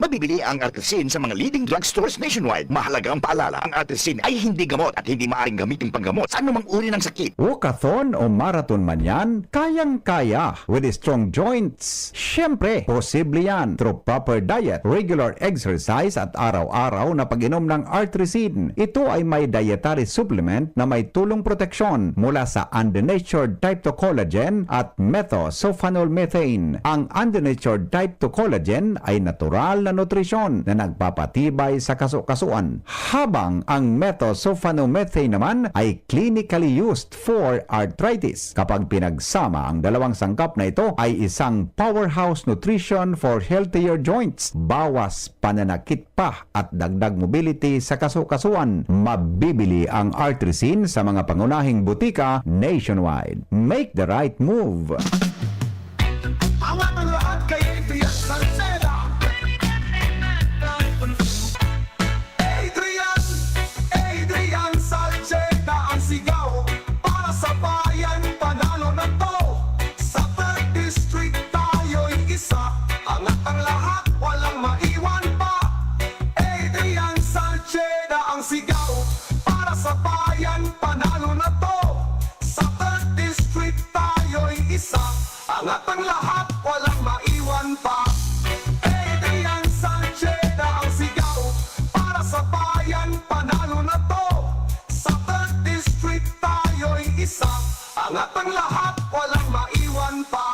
Mabibili ang Artrisin sa mga leading drugstores nationwide. Mahalagang paalala, ang Artrisin ay hindi gamot at hindi maaaring gamitin panggamot sa anumang uri ng sakit. Walkathon o marathon man yan, kayang-kaya with strong joints. Siyempre, posible yan through proper diet, regular exercise at araw-araw na pag-inom ng Artrisin. Ito ay may dietary supplement na may tulong proteksyon mula sa undenatured type two collagen at methosulfonol methane. Ang undenatured type two collagen ay natural na nutrisyon na nagpapatibay sa kasukasuan, habang ang methosulfonomethane naman ay clinically used for arthritis. Kapag pinagsama ang dalawang sangkap na ito, ay isang powerhouse nutrition for healthier joints, bawas pananakit pa at dagdag mobility sa kasukasuan. Mabibili ang Artrisin sa mga pangunahing butika nationwide. Make the right move! Ang ating lahat kay Adrian Salceda. Adrian, Adrian Salceda ang sigaw para sa bayan, panalo na to. Sa third District tayo'y isa, angat ang lahat, walang maiwan pa. Adrian Salceda ang sigaw para sa bayan, panalo na to. Sa third District tayo'y isa, angat ang lahat, walang maiwan pa. Adrian Salceda ang sigaw para sa bayan, panalo na to. Sa third District tayo'y isa, angat ang lahat, walang maiwan pa.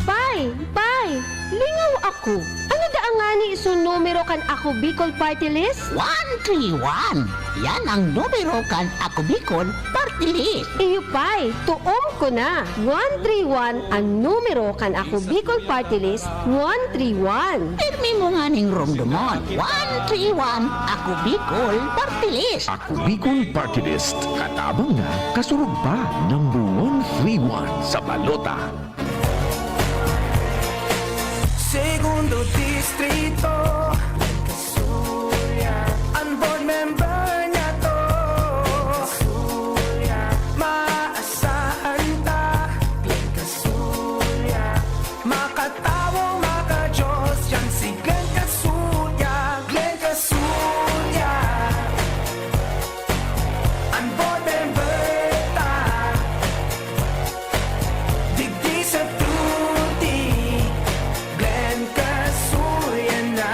Pay, Pay, lingaw ako. Ano daa ngani isun numero Kan Ako Bicol Party List? One three one. Yan ang numero kan Ako Bicol Party List. Iyo pa'y, tuom ko na. One three one ang numero kan Ako Bicol Party List, one three one. Pirmi mo nganing rumdumon. One three one, Ako Bicol Party List. Ako Bicol Party List. Katabang na, kasurog pa. Number one three one sa balota. Segundo Distrito. An board member niyato. Maasahan ta. Makatawo, makajos, yan si Glenn Casuya. Glenn Casuya. An board member ta. Digdi sa tuti, Glenn Casuya na.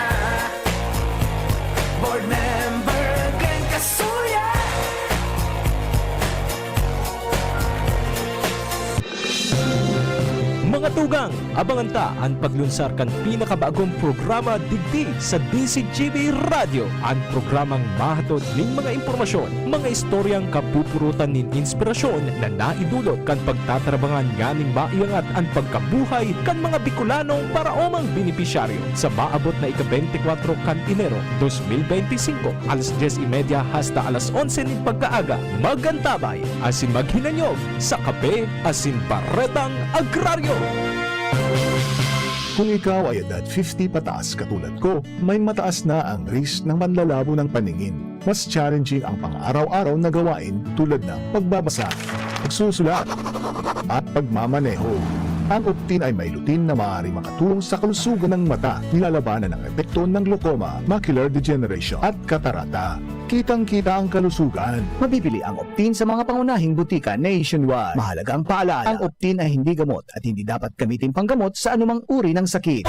Board member, Glenn Casuya. Mga tugang, abangan ta an paglunsar kan pinakabagong programa digdi sa D Z G B Radyo, an programang mahatod nin mga impormasyon, mga istoryang kapupurutan nin inspirasyon na naidulot kan pagtatarabangan nganing maiangat an pagkabuhay kan mga Bicolanong paraomang benepisyaryo. Sa maabot na ika-beintikwatro kan Enero, dos mil beintisinko, alas dyes y media hasta alas onse nin pagkaaga, mag-antabay asin maghinanyog sa Kape asin Baretang Agraryo. Kung ikaw ay edad fifty pataas katulad ko, may mataas na ang risk ng manlalabo ng paningin. Mas challenging ang pang-araw-araw na gawain tulad ng pagbabasa, pagsusulat, at pagmamaneho. Ang Optin ay may lutein na maaaring makatulong sa kalusugan ng mata. Nilalabanan ang epekto ng glaucoma, macular degeneration, at katarata. Kitang-kita ang kalusugan. Mabibili ang Optin sa mga pangunahing butika nationwide. Mahalagang paalala, ang Optin ay hindi gamot at hindi dapat gamitin panggamot sa anumang uri ng sakit.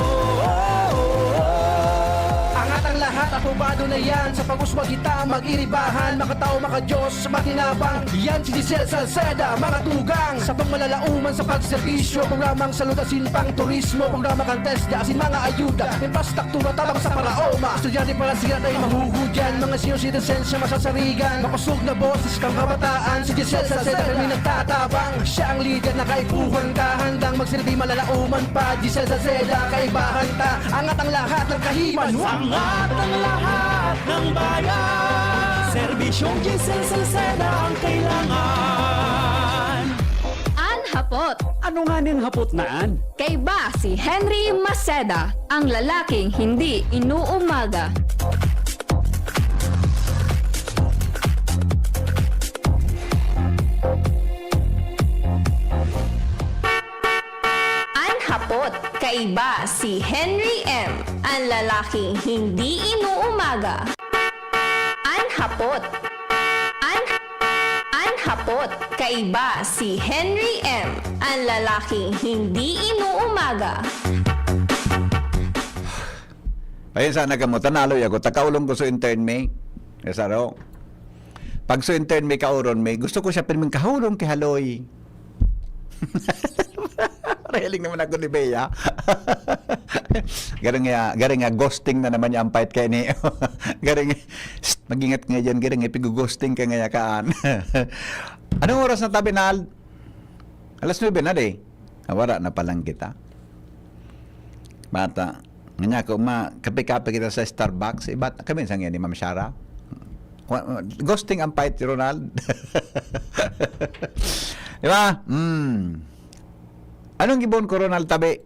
Angat ang lahat, aprobado na yan. Sa pag-uswag kita, mag-iribahan. Makatao, makadiyos, makinabang. Yan si Giselle Salceda, mga tugang. Sa pangmalalauman sa pagserbisyo, programang salud asin pang turismo, programa kan TESDA asin mga ayuda, infrastruktura tabang sa paraoma. Estudyante para siya tayo mahuhudyan, mga senior citizens siya masasarigan. Makosog na boses kang kabataan, si Giselle Salceda kami nagtatabang. Siya ang lider na kaipuhan ka, handang magsilbi malalauman pa. Giselle Salceda, kaibahan ta, angat ang lahat ng kahiman. Angat ang lahat ng bayan. Serbisyong Giselle Salceda ang kailangan. An hapot. Ano nga ning hapot na an? Kaiba si Henry Maceda, ang lalaking hindi inuumaga. An hapot, kaiba si Henry M, ang lalaking hindi inuumaga. An hapot. An, an hapot, kaiba si Henry M, ang lalaking hindi inuumaga. Ayun, sana ka mo, tanaloy ako, takaulong ko sa intern mi. Yes, aro. Pag sa intern mi, kauron mi, gusto ko siya pirming kahulong kay Haloy. Mahiling naman ako ni Bea. Garing nga, garing nga, ghosting na naman niya ang fight kay ni. Garing, "Shh, mag-ingat ka nga dyan, garing, eh, pigu-ghosting ka nga yakaan." Anong oras na tabi, Nal? Alas nuebe na, di? Ah, wala na palang kita. Bata. Nga niya ako, ma, kape-kape kita sa Starbucks. Iba, kami sa ni Ma'am Shara. Wa-, wa-, ghosting ang fight, Ronald. Di ba? Hmm. Anong gibon ko, Ronald, tabi?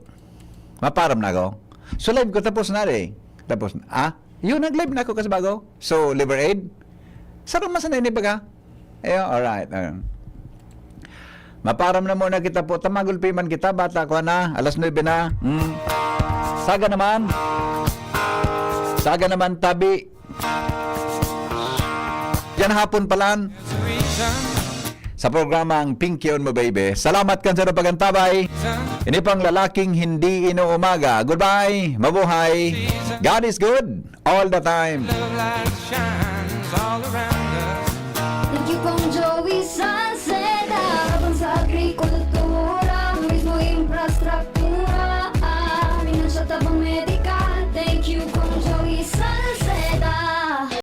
Maparam na ako. So, live ko, tapos na, eh. Tapos na. Ah? Yun, nag-live na ako kasi bago. So, Liver Aid? Sarong man sana ini baga? Ayun, alright. Ayun. Maparam na muna kita po. Tamagulpi man kita, bata ko na. Alas nuebe na. Hmm. Saga naman. Saga naman, tabi. Yan hapon palan. Sa programang Pinkion Mo Baby. Salamat kan sa pagantabay. Ini pang lalaking hindi inuumaga. Goodbye. Mabuhay. God is good all the time. Thank you, Pong Joey.